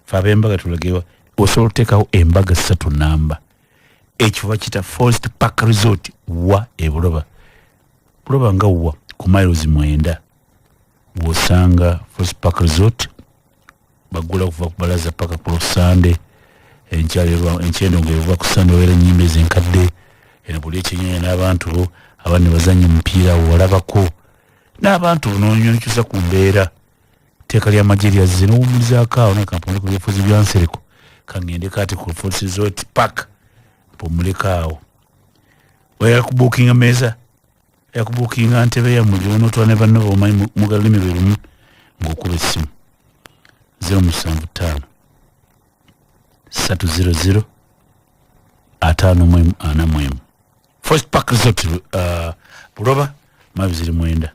Fe ab'embaga tulagewa, osobola okuteekawo embaga 3 namba. Ekifo bakiyita Forest Park Resort wa Ebuloba. Buloba nga wa ku miles 9 wosanga Forest Park Resort. Bagula okuva ku balaza paka ku Sande enkyendo ngaeva ku Sande, wabeera enyimba ezenkadde eno, buli ekyenyanya n'abantu bo, abandi bazanya omupiira, walabako n'abantu nonyonkyusa ku mbeera. Etteeka ly'amagye lyazze nowumulizaako awo, naye kampuni ku byefuzi bya Nsereko. Kangende kati ku Forest Resort Park mpumuleko awo. Oyagala kubuukinga meeza, oyagala kubuukinga ntebe yammwe gy'onootwala ne banno b'omanyi mugala lulimi lwe lumu, ng'okuba essimu 075 300 51 41. Forest Park Resort, Buloba, mabi ziri 9.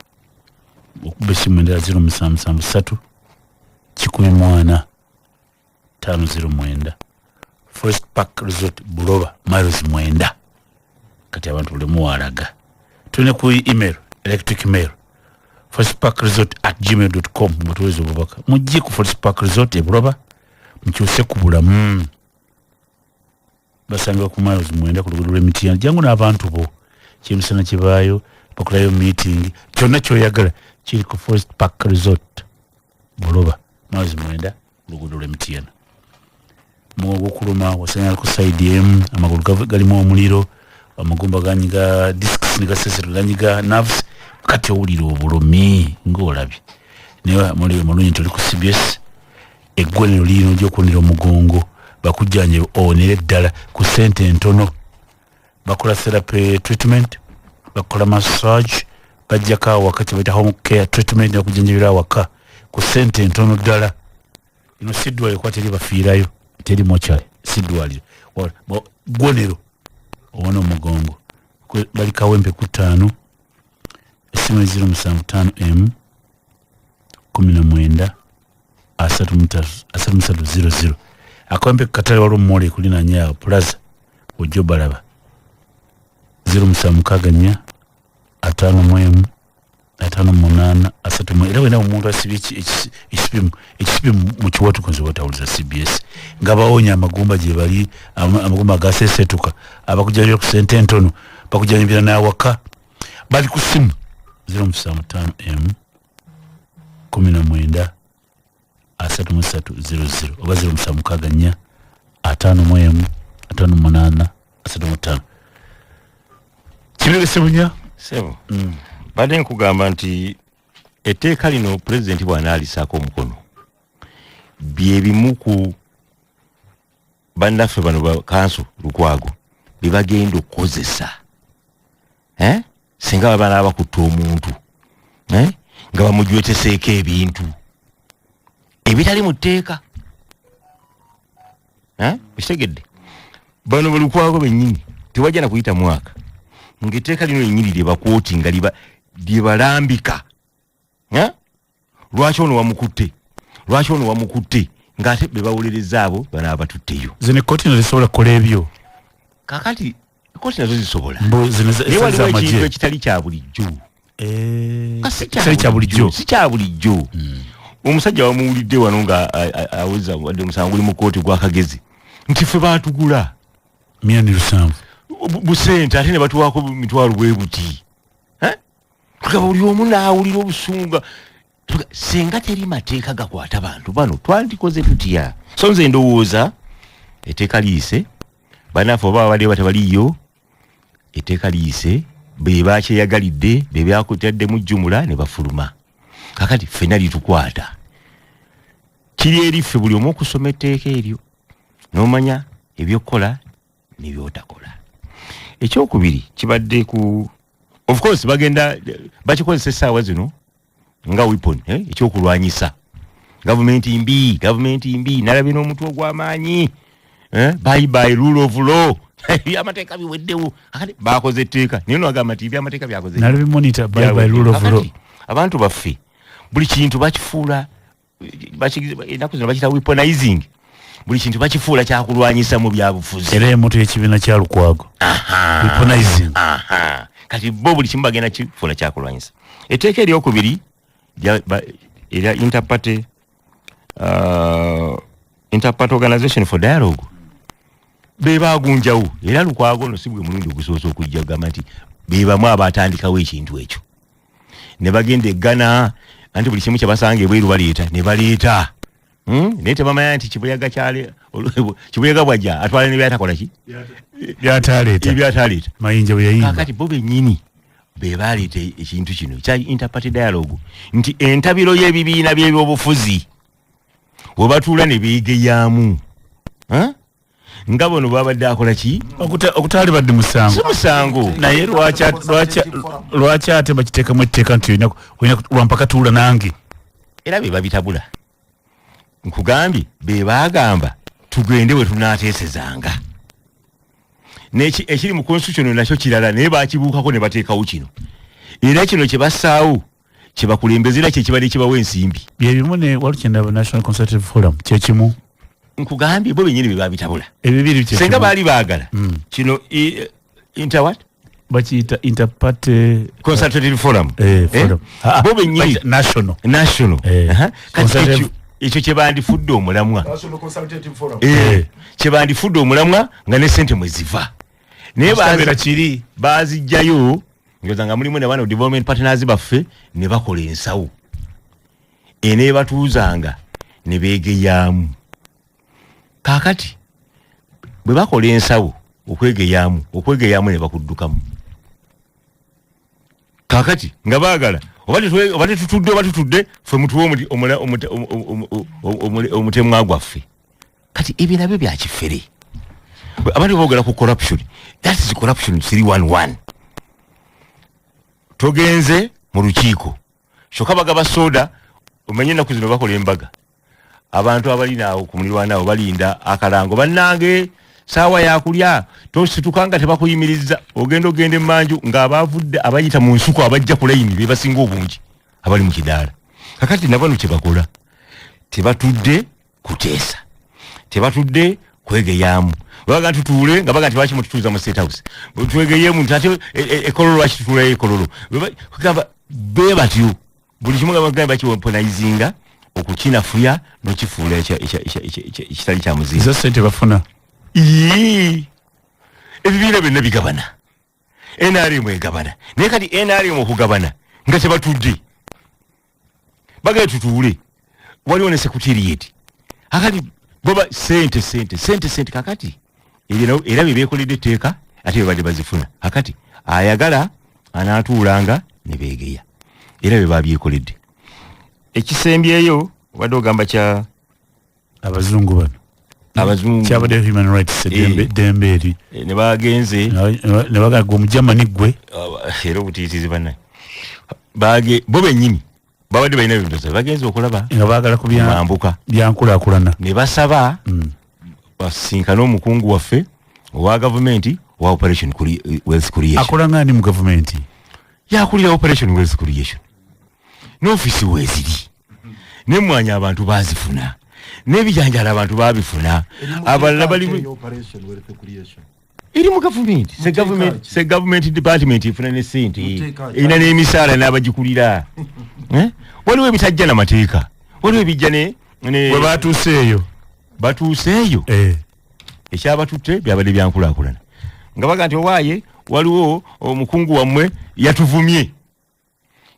Okuba essimu endala 0773 104 509. Forest Park Resort, Buloba, miles 9. Kati abantu buli muwalaga tulina ku email, electric mail, forestparkresort@gmail.com. Mutuweza obubaka, mujje ku Forest Park Resort e Buloba, mukyuse ku bulamu. Basangibwa ku miles 9 ku luguudo lw'Emityana. Jangu n'abantu bo, kyemisana kibaayo, bakolayo meeting, kyonna kyoyagala kiri ku Forest Park Resort, Buloba, miles 9, luguudo lw'Emityana. Mugongo okuluma, wasanyala ku side emu, amagulu galimu omuliro, amagumba ganyiga, discs negaseseto ganyiga, nerves, kati owulira obulumi ng'olabye. Naye muli mulungi nti oli ku CBS, eggwaniro liino gyokuwonera omugongo, bakujjanje owonere ddala ku ssente entono. Bakola therapy treatment, bakola massage, bajjako awaka kyebaita home care treatment, bakujjanjabira awaka ku ssente entono ddala. Ino si ddwaliro kuba teri bafiirayo, teri mortuary, si ddwaliro, ggwonero owona omugongo. Bali Kawempe ku 5. Essimu 075 m 19 33 00. Akawempe katale, waliwo mall ekulinanye awo, Plaza, ojja obalaba. 0764 51 58 30. Era wena omuntu asibye ekisibi mu kiwatu konze batawuliza CBS nga bawonya amagumba gye bali, amagumba agasesetuka, abakujanjabira ku sente entono, bakujanjabira n'awaka. Bali ku simu 075 m 19 33 00 oba 0764 51 58 35. Kibirige Sebunya. Sebo, badde nkugamba nti etteeka lino pulezidenti bw'anaalisaako omukono, bye bimu ku bannaffe bano ba kanso Lukwago bye bagenda okukozesa, eh? Singa baba naabakutta omuntu, eh? Nga bamujweteseeko ebintu ebitali mu tteeka, eh? Okitegedde? Bano balukwago bennyini tewajja na kuyita mwaka ng'etteeka lino lennyini lye bakwoti nga lyebalambika, eh? Lwaki ono wamukutte, lwaki ono wamukutte, ng'ate be bawolereza abo bano abatutteyo. Zino ekkooti nazo zisobola kukola ebyo? Kakati ekkooti nazo zisobola, Mbu zino naye waliwo ekintu ez'amagye. ekitali kya bulijjo. Ka si Kitali kya bulijjo. Si kya bulijjo. Omusajja wamuwulidde wano nga aweza, wadde omusango guli mu kkooti gwakagezi, nti ffe baatugula 700,000,000 busente, ate ne batuwaako mitwalo bwe buti. Eh? Tugaba buli omu naawulira obusunga. Singa teri mateeka gakwata bantu bano, twandikoze tutya? So nze ndowooza etteeka liyise, bannaffe oba babadde batabaliyo, etteeka liyise, be bakyeyagalidde, be byakutaddemu jjumula ne bafuluma. Kakati ffenna litukwata, kiri eri ffe buli omu okusoma etteeka eryo n'omanya ebyokukola nebyotakola. Ekyokubiri kibadde ku, of course bagenda bakikozesa essaawa zino nga weapon, eh, ekyokulwanyisa gavumenti mbi, gavumenti mbi. Nalabye n'omutwe ogw'amaanyi, eh, bye bye rule of law, ebyamateeka biweddewo. Akati bakoze etteeka, naye nagamba nti ebyamateeka byakoze Nalabye monitor, bye bye rule of law. Kakati, abantu baffe buli kintu bakifuula ennaku zino bakita weaponizing, buli kintu bakifuula kyakulwanyisa mu byabufuzi. Era emoto y'ekibiina kya Lukwago, weaponizing. Aha. Kati bo buli kimu bagenda kifuula kyakulwanyisa. Etteeka eryokubiri erya interparty organization for dialogue, be bagunjawo. Era Lukwago no si gwe mulundi ogusoose okujja kugamba nti be bamu abatandikawo ekintu ekyo, ne bagenda eggana anti buli kimu kyebasanga ebweru baleeta ne baleeta. Naye tebamanya nti kibuyaga kyale, kibuyaga bwajja atwala nebyatakola ki? Byataleeta. Ebyataleeta. Mayinja bwe yayimba. Kakati bo bennyini be baleeta ekintu kino ekya interparty dialogue, nti entabiro y'ebibiina by'ebyobufuzi we batuula ne beegeyaamu. Nga bono babadde akola ki? Okutali badde musango. Si musango. Naye lwaki ate bakiteekamu etteeka nti olina lwampaka tuula nange? Era be babitabula. Nkugambye be baagamba tugende we tunaateesezanga. Ekiri mu constitution nakyo kirala, naye bakibuukako ne bateekawo kino. Era kino kye bassaawo kye bakulembeza era kye kibadde kibawa ensimbi. Bye bimu ne waliwo National Consultative Forum kye kimu. Nkugambye bo bennyini be babitabula. Ebibiri kye Senga baali baagala. Kino inter what? Bakiyita interparty Consultative Forum. Forum. Bo bennyini national. National. Kati ekyo kye bandifudde omulamwa. National Consultative Forum. Kye bandifudde omulamwa nga ne ssente mwe ziva. Naye baazijjayo ngoza nga mulimu ne bano development partners baffe ne bakola ensawo eneebatuuzanga ne beegeyaamu. Kaakati bwe bakola ensawo okwegeyaamu ne bakuddukamu. Kaakati nga baagala oba tetutudde oba tutudde ffe mutuwe omutemwa gwaffe. Kati ebyo nabyo bya kifere. Abantu boogera ku corruption. That is corruption 311. Togenze mu lukiiko. Kyokka bagaba soda, omanye ennaku zino bakola embaga. Abantu abalina awo ku muliraano awo balinda akalango, bannange saawa yakulya, tosituka nga tebakuyimiriza, ogenda emmanju ng'abaavudde abayita mu nsuku abajja ku layini be basinga obungi abali mu kidaala. Kakati nabano kye bakola, tebatudde kuteesa, tebatudde kwegeyaamu. Baga tutuule nga baga nti lwaki mututuuza mu State House, twegeyemu nti ate ekololo lwaki tutuulayo ekololo. Kugamba be batyo buli kimu nga bagamba bakiweaponizinga okukinafuya n'okifuula ekitali kya muzimu. Ezo ssente bafuna. Ebibiina byonna bigabana, NRM egabana, naye kati NRM okugabana nga tebatudde bagala tutuule, waliwo ne secretariat. Akati boba sente sente sente sente. Kakati era bye beekoledde etteeka ate bye badde bazifuna. Akati ayagala anaatuulanga ne beegeya, era bye babyekoledde. Ekisembyeyo obadde ogamba kya abazungu bano. Abazungu kyabadde human rights eddembe eri ne bagenze ne bagamba Omujamani ggwe era obutiitiizi bannaye bo bennyini babadde balina ebintu bagenze okulaba nga baagala ku mambuka byankulaakulana ne basaba basinkane omukungu waffe owa gavumenti owa Operation Wealth Creation. Akola nga ani mu gavumenti? Yakulira Operation Wealth Creation n'ofiisi weeziri, n'emmwanyi abantu baazifuna, n'ebijanjaalo abantu baabifuna, abalala bali eri mu gavumenti. Se government department efuna ne ssente, erina n'emisaala n'abagikulira. Waliwo ebitajja n'amateeka, waliwo ebijja ne bwe batuuseeyo batuuseeyo ekyabatutte byabadde byankulaakulana nga baga nti owaaye waliwo omukungu wammwe yatuvumye,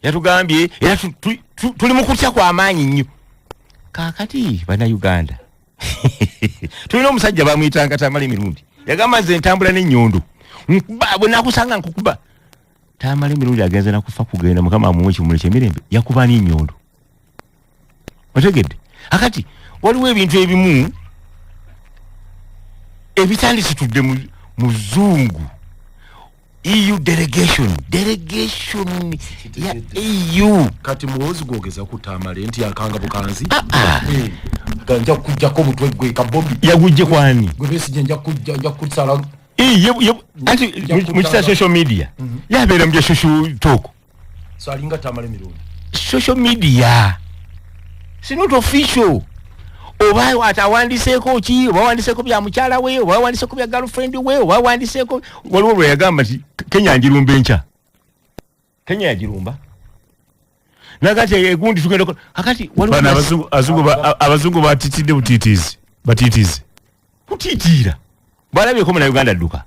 yatugambye era tuli mu kutya kw'amaanyi nnyo. Kaakati bannayuganda tulina omusajja bamuyitanga Tamale Mirundi, yagamba nze ntambula n'ennyondo, bwe nakusanga nkukuba. Tamale Mirundi agenze nakufa kugenda, Mukama amuwe ekimuli ky'emirembe, yakuba n'ennyondo. Otegedde? Akati waliwo ebintu ebimu ebitandisitudde muzungu. EU delegation ya EU. Kati muwozi gwogeza ku Tamale nti yakanga bukanzi. Nja kujjako omutwe gwe kabombi. Yagujje kwani? Gwe Besigye nja kujja, nja kusala. Anti mu kisa social media. Yabeera mu bya social talk. So alinga Tamale Mirundi. Social media. It's not official. Oba atawandiseeko ki, oba awandiseeko bya mukyala we, oba awandiseeko bya girlfriend we, oba awandiseeko. Waliwo lwe yagamba nti Kenya njirumba enkya. Kenya yagirumba. Nakati egundi tugenda akati waliwo abazungu batitidde butiitiizi. Batiitiizi. Kutiitiira. Balabyeko Munnayuganda adduka.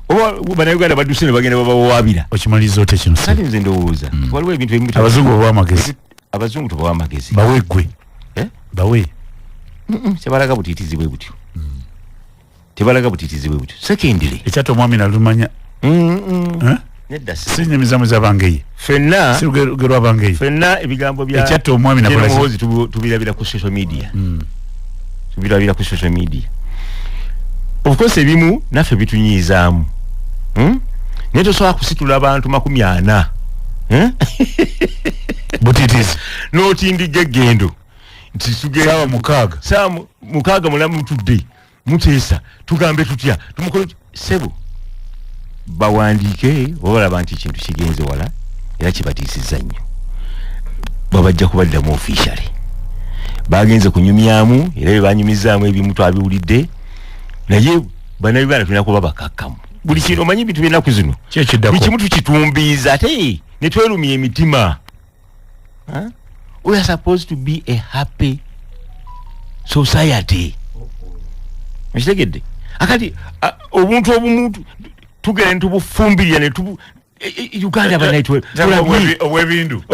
Oba Bannayuganda badduse ne bagenda babawaabira. Okimaliza otya kino? Kati nze ndowooza waliwo ebintu ebimu abazungu babawa amagezi. Abazungu tubawa amagezi. Bawe ggwe. Bawe. Tebalaga butiitiizi bwe butyo. Tebalaga butiitiizi bwe butyo. Secondly, ekyatta omwami nalumanya. Nedda sinyamizamu z'abangeye. Ffenna si lugero lw'abangeye. Ffenna ebigambo bya ekyatta omwami nakola ki? Muhoozi tubirabira ku social media. Tubirabira ku social media. Of course ebimu naffe bitunyiizaamu, Naye tosobola kusitula abantu 40, Butitizi. N'otindiga eggendo nti tugenda Saawa 6. Saawa 6 mulamu mutudde muteesa, tugambe tutya, tumukole sebo bawandiike oba balaba nti ekintu kigenze wala era kibatiisizza nnyo, babajja kubaddamu officially. Bagenze kunyumyamu era bye banyumizaamu ebimu twabiwulidde, naye bannayuganda tulina kuba bakakkamu. Buli kintu omanyi ebintu by'ennaku zino, Ki ekiddako? buli kimu tukitumbiiza ate ne twerumya emitima. Huh? We are supposed to be a happy society. Okitegedde? Akati obuntu obumu tugenda netubufumbirira netubu Uganda banaye tulabye. Obwebindu.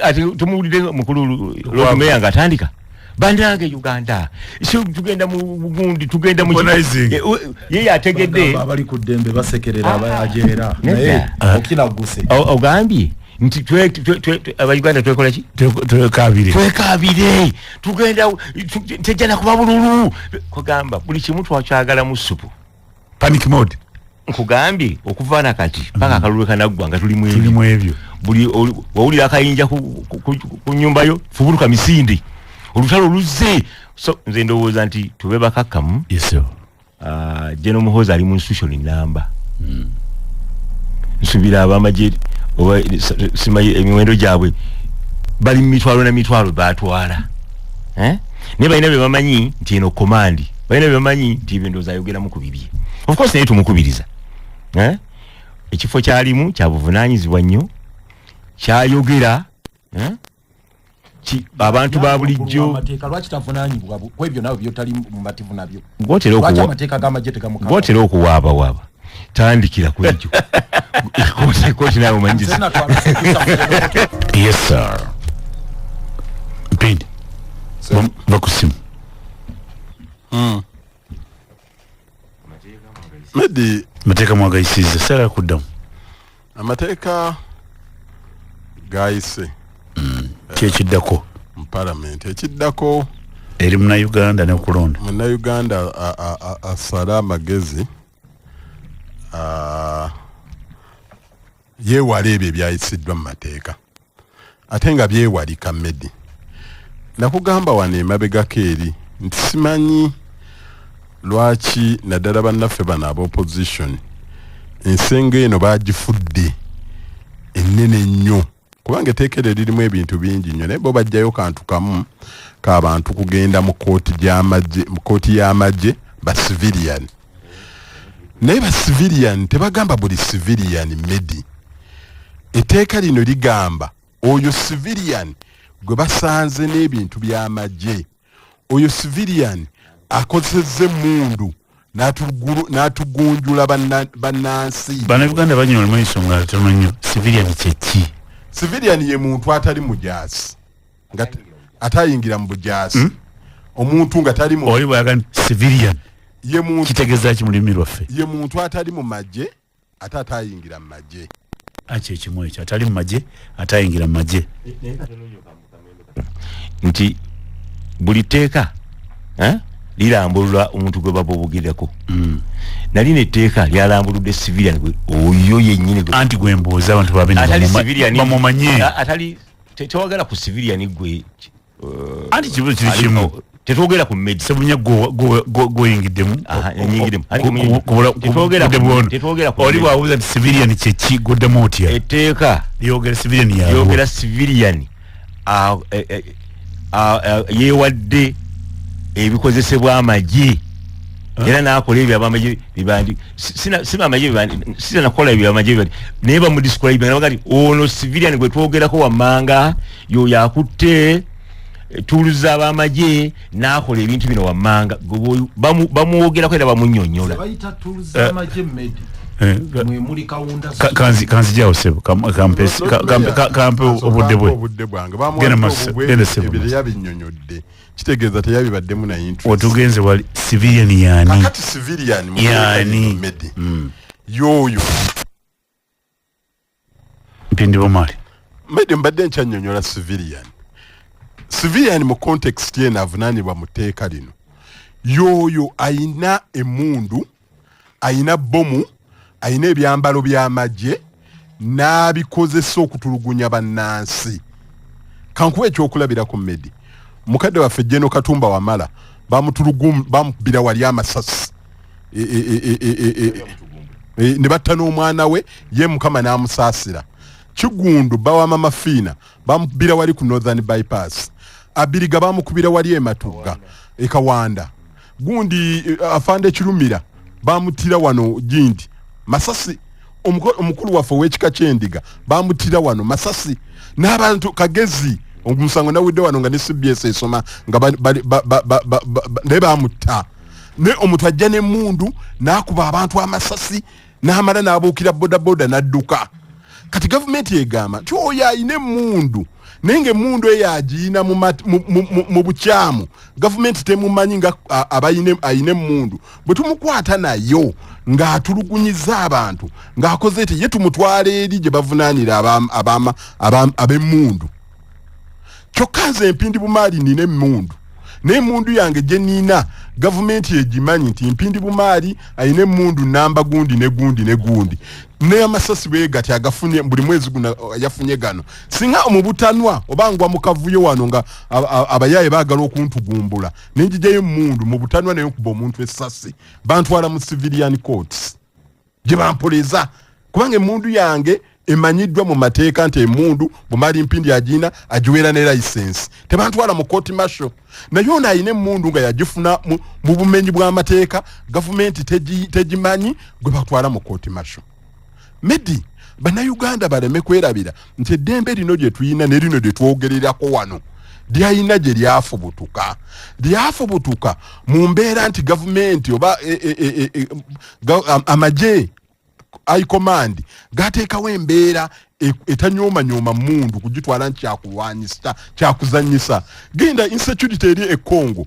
Ate tumuwulidde mukulu Lord nga atandika, "Banange Uganda, si tugenda mu gundi, tugenda mu Organizing. Ye yategedde. Bagamba abali ku ddembe basekerera abajeera, Nedda. naye okinaguse. Ogambye nti Abauganda twekola ki? Twekabire. Twekabire, tugenda tejja nakuba bululu. Kugamba buli kimu twakyagala mu supu. Panic mode. Nkugambye, okuva nakati paka akalulu kanaggwa nga tuli mu Tuli ebyo. mu ebyo. Buli wawulira akayinja ku nyumba yo, fubuluka misinde, olutalo luzze. So nze ndowooza nti tube bakakkamu. Yes sir. General Muhoozi ali mu institution namba, nsuubira abamagye oba simanyi emiwendo gyabwe bali mu mitwalo na mitwalo batwala, eh? Naye balina bye bamanyi nti eno command, balina bye bamanyi nti ebyo ndowooza ayogeramu ku bibye. Of course naye tumukubiriza, eh? Ekifo kyalimu kyabuvunaanyizibwa nnyo, kyayogera, eh? Abantu ba bulijjo. Amateeka lwaki tavunanyibwa kwebyo nawe byotali mumativu nabyo? Gwotera Lwaki okuwa amateeka g'amagye tegamukaka? Gwotera okuwaabawaaba, tandikira ku ekyo. Kooti nawe omanyi. Nze natwala sikusa mu Yes sir. Mpindi bakusimu. Medi. Amateeka mwagayisiza, sala kuddamu. Amateeka gayise. Kyekiddako? Mu palamenti ekiddako eri munauganda nekulonda. Munnayuganda asale amagezi, yeewala ebyo ebyayisiddwa mu mateeka ate nga byewalika. Medi, nakugamba wano emabegako eri nti simanyi lwaki naddala bannaffe bano aba opposition ensenga eno bagifudde ennene ennyo, kubanga etteeka eryo lirimu ebintu bingi nnyo, naye bo bajjayo kantu kamu k'abantu kugenda mu kooti gy'amagye, mu kooti y'amagye ba civilian. Naye ba civilian tebagamba buli civilian. Medi, etteeka lino ligamba oyo civilian gwe basanze n'ebintu by'amagye, oyo civilian akozesezza emmundu n'atugunjula bannansi. Bannayuganda banyolemu ensonga tono nnyo. Civilian kyeki? Civilian ye muntu atali mujaasi, nga atayingira mu bujaasi, omuntu nga tali mu Oli bwayaga nti civilian ye muntu kitegeeza ki mu lulimi lwaffe? Ye muntu atali mu magye ate atayingira mu magye. Aki ekimu ekyo, atali mu magye, atayingira mu magye. Nti buli tteeka, eh, lirambulula omuntu gwe baba obugerako. Nali netteeka lyalambuludde civilian oyo yennyini Anti gwe mbuuza, abantu babe atali civilian bamumanye. Atali tewagala ku civilian gwe. Anti kibuzo kiri kimu. Tetwogera ku medi. Sebunya gwoyingiddemu. Aha, nyingiddemu. Tetwogera ku Oli medi. bwabuuza nti civilian kyeki, goddemu otya? Etteeka lyogera civilian yawo. Lyogera civilian yeewadde ebikozesebwa amagye era nakola ebyo abamagye bibandi sina amagye bibandi sina nakola ebyo amagye bibandi, naye bamudescribe nabaga nti ono civilian gwe twogerako wammanga yoyo akutte tools z'abamagye n'akola ebintu bino wammanga. Gwe bamwogerako era bamunnyonnyola. Bayita tools z'amagye, Medi, mwe muli kawunda. Kanzijawo sebo, kampe obudde bwe. Obudde bwange. Genda genda sebo. Ebyo teyabinnyonnyodde, kitegeeza teyabibaddemu na interest. Otugenze wali, civilian yani? Kakati civilian mu Yani. Medi, yoyo Mpindi bomali. Medi, mbadde nkyannyonnyola civilian. Civilian mu context yeno avunaanibwa mu tteeka lino. Yoyo ayina emundu, ayina bomu, ayina ebyambalo by'amagye n'abikozesa okutulugunya bannansi. Kankuwa ekyokulabirako, Medi, mukadde waffe General Katumba Wamala bamukubira wali amasasi ne batta n'omwana we, ye Mukama n'amusaasira. Kigundu bawa Mama Fiina bamukubira wali ku Northern Bypass. Abiriga bamukubira wali ematugga ekawanda. Gundi afande Kirumira bamutira wano gindi masasi. Omukulu waffe ow'ekika ky'endiga bamutira wano masasi n'abantu. Kagezi omusango nawudde wano nga ne CBS esoma nga naye bamutta. Ne omuntu ajja n'emmundu n'akuba abantu amasasi n'amala n'abuukira bodaboda n'adduka. Kati gavumenti egamba nti oyo ayina emmundu, naye nga emmundu eyo agiyina mu bukyamu, gavumenti temumanyi nga ayina emmundu. Bwe tumukwata nayo ng'atulugunyiza abantu, ng'akoze eti, ye tumutwala eri gye bavunaanira ab'emmundu. Kyokka nze Empindi Bumaali nina emmundu, naye emmundu yange gye nina gavumenti egimanyi nti Mpindi Bumaali ayina emmundu namba gundi ne gundi ne gundi, n'amasasi bwe gati agafunye buli mwezi guno yafunye gano. Singa mu butanwa oba ngwa mu kavuyo wano nga abayaaye baagala okuntugumbula, nenjijayo emmundu mu butanwa naye nkuba omuntu essasi, bantwala mu civilian courts gye bampoleza, kubanga emmundu yange emanyiddwa mu mateeka nti emundu Bumali Mpindi agina, agiweera ne license. Tebantwala mu court martial. Naye ono ayina emundu nga yagifuna mu bumenyi bw'amateeka, gavumenti tegimanyi, gwe batwala mu court martial. Medi, Bannayuganda baleme kwerabira nti eddembe lino lye tuyina ne lino lye twogererako wano lyayina gye lyafubutuka. Lyafubutuka mu mbeera nti gavumenti oba amagye, high command gateekawo embeera etanyoomanyoma mundu kugitwala nti kyakulwanyisa, kyakuzanyisa. Genda insecurity eri e Congo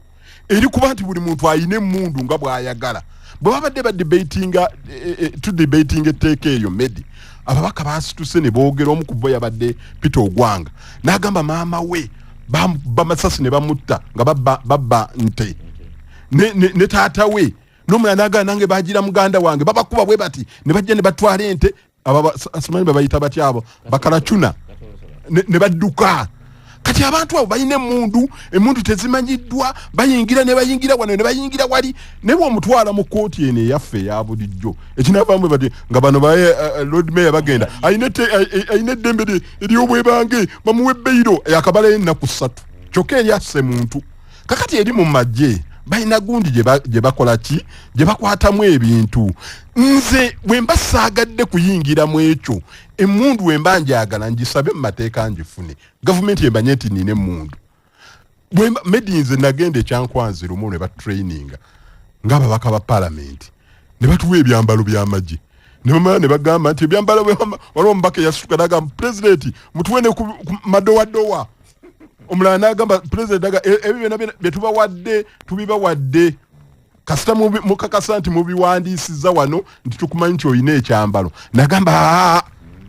eri kuba nti buli muntu ayina emundu nga bw'ayagala. Bwe babadde badebatinga tudebatinga etteeka eryo, Medi, ababaka basituse ne boogera. Omu ku bo yabadde Peter Ogwanga, n'agamba maama we bamasasi ne bamutta nga babba nte, ne taata we n'omulala n'agamba nange bagira muganda wange babakuba bwe bati ne bajja ne batwala ente. Simanyi babayita batya abo bakalacuna ne badduka. Kati abantu abo balina emundu, emundu tezimanyiddwa, bayingira ne bayingira wano ne bayingira wali. Naye bwomutwala mu kooti eno eyaffe eya bulijjo, ekinavaamu bati nga bano baye Lord Mayor bagenda ayina eddembe ery'obwebange, bamuwe beyiro yakabalayo ennaku 3, kyokka eri asse muntu. Kakati eri mu magye balina gundi gye bakola ki, gye bakwatamu ebintu. Nze bwe mba saagadde kuyingira mu ekyo, emundu bwe mba njagala ngisabe mu mateeka ngifune, gavumenti emanye nti nina emundu. Medi, nze nagenda ekyankwanzi lumu ne batraininga ng'ababaka ba palamenti ne batuwa ebyambalo by'amagye ne bamala ne bagamba nti ebyambalo, waliwo omubaka eyasituka n'agamba, "Pulezidenti, mutuwe ne ku madowadowa." Omulala n'agamba pulezidenti aga ebyo byonna bye tubawadde tubibawadde kasita mukakasa nti mubiwandiisiza wano nti tukumanyi nti olina ekyambalo. Nagamba, "Aa,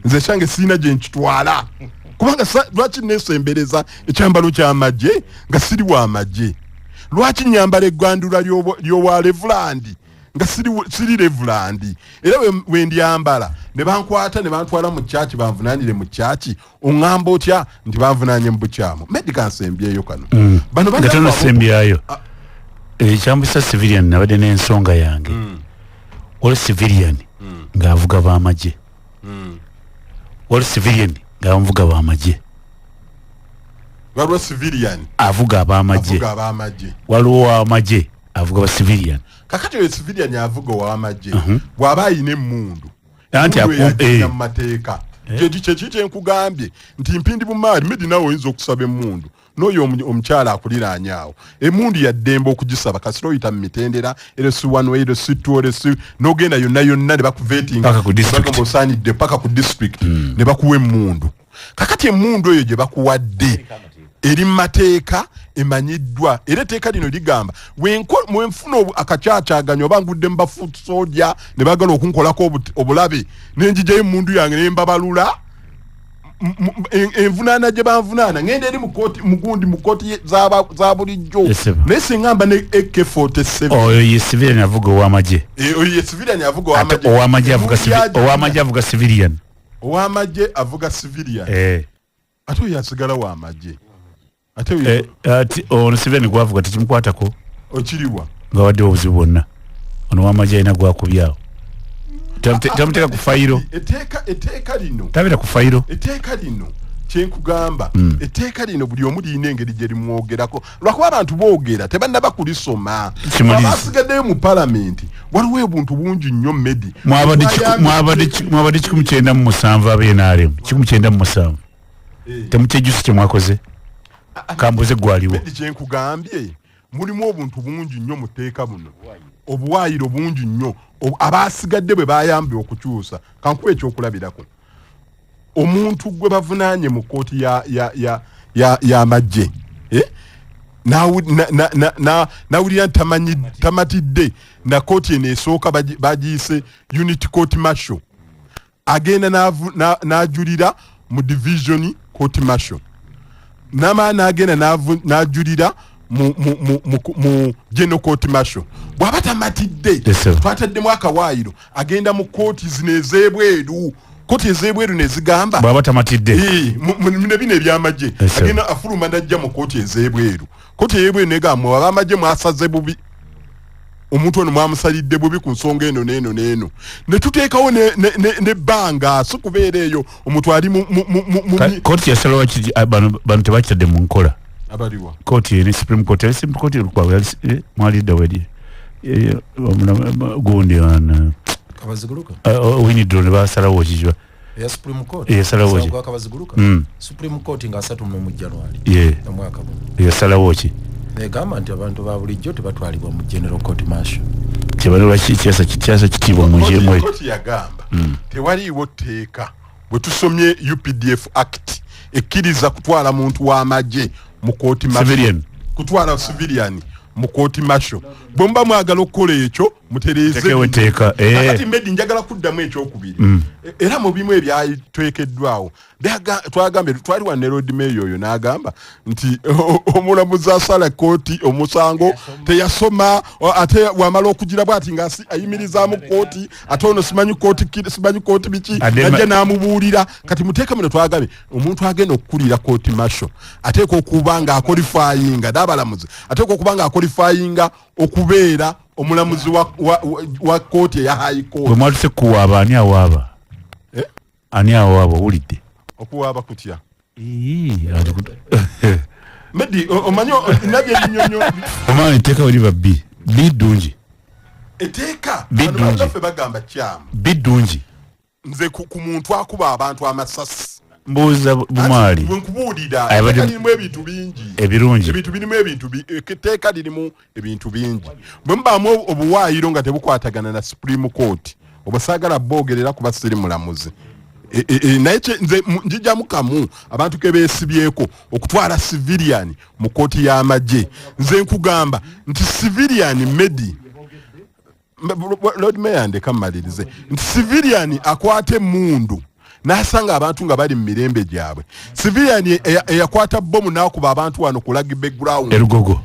nze ekyange sirina gye nkitwala, kubanga lwaki nesembereza ekyambalo ky'amagye nga siri w'amagye? Lwaki nyambala eggandula ly'owa reverend nga siri reverend? Era we ndyambala ne bankwata ne bantwala mu kyaki, banvunanire mu kyaki, oŋŋamba otya nti banvunanye mu bukyamu?" Medica, nsembyeyo kano. Bano nga tonasembyayo, ekyambisa civilian, nabadde n'ensonga yange. Waliwo civilian ng'avuga b'amagye, waliwo civilian ng'amuvuga b'amagye. Waliwo civilian avuga ab'amagye, avuga ab'amagye, waliwo amagye avuga ba civilian. Kakati oyo civilian avuga ow'amagye bw'aba ayina emmundu, Anti emmundu eyo agirina mu mateeka. Kyeki kyenkugambye nti Mpindi Bumaali, Medi, nawe oyinza okusaba emmundu n'oyo omukyala akuliraanye awo. Emmundu yaddembe okugisaba kasita oyita mu mitendera LC1, LC2, LC n'ogenda yonna yonna ne bakuvetinga Paka ku district. Bagamba osaanidde paka ku district ne bakuwa emmundu. Kakati emmundu eyo gye bakuwadde eri mu mateeka emanyiddwa, era etteeka lino ligamba wenfuna akakyakyaganyo oba ngudde mu ba foot soldier ne bagala okunkolako obulabe, nenjijayo emundu yange nembabalula. Envunaana gye banvunaana ngenda eri mu kooti, mugundi mu kooti za bulijjo. Naye singamba ne AK47. Oyo ye civilian avuga ow'amagye. Oyo ye civilian avuga ow'amagye. Ow'amagye avuga civilian. Ow'amagye avuga civilian. Ate oyo asigala w'amagye. Ate oyo ati ono civilian gwavuga tekimukwatako. Okiriwa. Nga wadde obuzibu bwonna. Ono w'amagye alina gwakubyawo. Tamuteeka ku fayiro. Etteeka lino. Tabeera ku fayiro. Etteeka lino kyenkugamba. Etteeka lino buli omu lirina engeri gye limwogerako. Lwakuba abantu boogera tebannaba kulisoma. Abasigaddeyo mu palamenti waliwo obuntu bungi nnyo Medi. Mwabadde 197 aba NRM. 197. Temukyejjusa kye mwakoze. Kambuze gwaliwo. Medi kyenkugambye mulimu obuntu bungi nnyo mu tteeka buno. Obuwaayiro bungi nnyo abasigadde bwe bayambye okukyusa. Kankuwe ekyokulabirako. Omuntu gwe bavunaanye mu kkooti y'amagye nawulira tamatidde na kkooti eno esooka bagiyise unit court martial, agenda n'ajulira mu division court martial, namala n'agenda n'ajulira mu general court martial. Bw'aba tamatidde twataddemu akawaayiro, agenda mu kkooti zino ez'ebweru. Kkooti ez'ebweru ne zigamba bw'aba tamatidde ne bino eby'amagye, agenda afuluma n'ajja mu kkooti ez'ebweru. Kkooti ey'ebweru n'egamba ab'amagye mwasaze bubi, omuntu ono mwamusalidde bubi ku nsonga eno n'eno n'eno, ne tuteekawo n'ebbanga si kubeera eyo omuntu ali mu kkooti yasalawo bano tebakitadde mu nkola. Abaliwa kkooti ne Supreme Court, yali Supreme Court Lukwago mwalidda weri gundi ana Kabaziguluka Winidro ne basalawo kiki ya Supreme Court yasalawo ki Kabaziguluka Supreme Court nga 3 mu January omwaka guno yasalawo ki negamba nti abantu ba bulijjo tebatwalibwa mu General Court Martial. Tebalwa kyasa kitibwa mu jemwe. Kooti yagamba tewaliiwo tteeka bwe tusomye UPDF Act ekkiriza kutwala muntu w'amagye mu kooti martial, kutwala civilian mu kooti martial. Bwe muba mwagala okukola ekyo mutereeze etteeka. Kati Medi njagala kuddamu ekyokubiri. Era mu bimu ebyatwekeddwawo twagambye twali wa ne Lord Mayor oyo n'agamba nti omulamuzi asala kooti omusango teyasoma, ate wamala okugira bw'ati nga ayimirizaamu kooti, ate ono simanyi kooti biki najja n'amubuulira. Kati muteeka muno twagambye omuntu agenda okukulira kooti martial ateekwa okuba nga akolifayinga n'abalamuzi, ateekwa okuba nga akolifayinga okubeera omulamuzi wa kooti eya high court. Bwe mwatuse kuwaaba ani awaaba? Ani awaaba owulidde? Okuwaaba kutya? Medi omanyi nabye ennyonyo. Omanyi etteeka we liba bbi ddungi. Etteeka bannaffe bagamba kyamu. Bbi ddungi. Nze ku muntu akuba abantu amasasi. Mbuuza Bumaali. Nkubuulira etteeka lirimu ebintu bingi. Ebirungi. Ebintu birimu ebintu etteeka lirimu ebintu bingi. Bwe mubaamu obuwaayiro nga tebukwatagana na Supreme Court, oba saagala boogerera kuba siri mulamuzi. Naye nze njijjamu kamu abantu ke beesibyeko okutwala civilian mu kooti y'amagye. Nze nkugamba nti civilian Medi, Lord Mayor ndeka mmalirize, nti civilian akwata emmundu n'asanga abantu nga bali mu mirembe gyabwe. Civilian eyakwata bomu n'akuba abantu wano ku rugby ground Erugogo.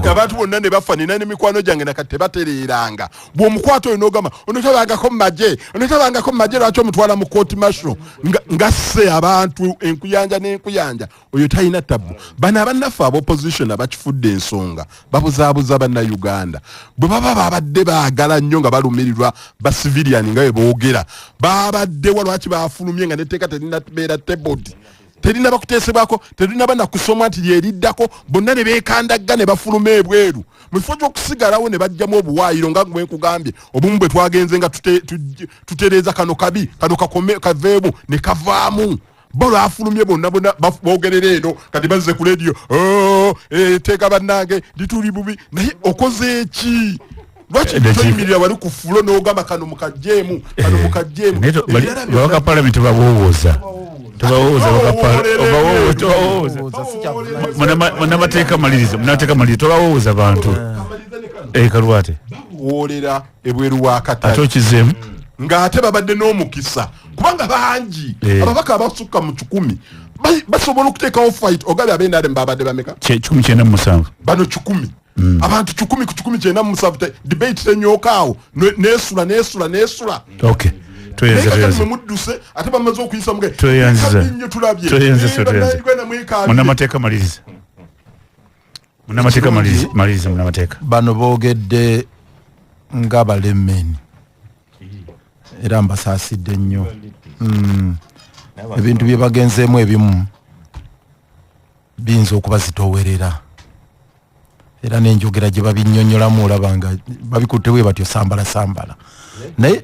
Abantu bonna ne bafa, nina n'emikwano gyange nakati tebatereeranga. Bw'omukwata oyo n'ogamba ono tabangako mu magye, ono tabangako mu magye, lwaki omutwala mu kooti martial nga sse abantu enkuyanja n'enkuyanja? Oyo talina tabbu. Bano abannaffe ab'opposition abakifudde ensonga babuzaabuza bannayuganda. Bwe baba babadde baagala nnyo nga balumirirwa ba civilian nga bwe boogera, babaddewa lwaki bafulumye nga n'etteeka terinabeera tabled, terinaba kuteesebwako, terinaba nakusomwa nti lyeriddako, bonna ne beekandagga ne bafuluma ebweru mu kifo ky'okusigalawo ne bajjamu obuwaayiro nga bwe nkugambye obumu bwe twagenze nga tutereeza kano kabi kano kaveemu ne kavaamu. Bo lwafulumye bonna bonna boogerera eno kati bazze ku leediyo etteeka bannange lituli bubi. Naye okoze eki? Lwaki toyimirira wali ku fulo n'ogamba kano mukajjeemu, kano mukajjeemu? Babaka palamenti babowooza. Munnamateeka maliriza, munnamateeka maliriza, tobawooza bantu. Kalwate bawoolera ebweru wa katale. Ate okizeemu? Ng'ate babadde n'omukisa kubanga bangi, ababaka abasukka mu 100 basobola okuteekawo fight. Ogabye aba NRM babadde bameka? 197. Bano 100, abantu 100 ku 197, debate tenyookaawo, nesula nesula nesula. Okay, tweyanze. Naye kakati Tweyanze. mwe mudduse, ate bamaze okuyisa muge Tweyanziza. nnyo, tulabye. Tweyanze, tweyanze. Bannayuganda mwekaabye. Munnamateeka, maliriza. Munnamateeka, maliriza, maliriza munnamateeka. Bano boogedde nga balemeni era mbasaasidde nnyo. Ebintu bye bagenzeemu ebimu biyinza okubazitoowerera, era n'enjogera gye babinnyonnyolamu olaba nga babikutte bwe batyo sambala sambala. Naye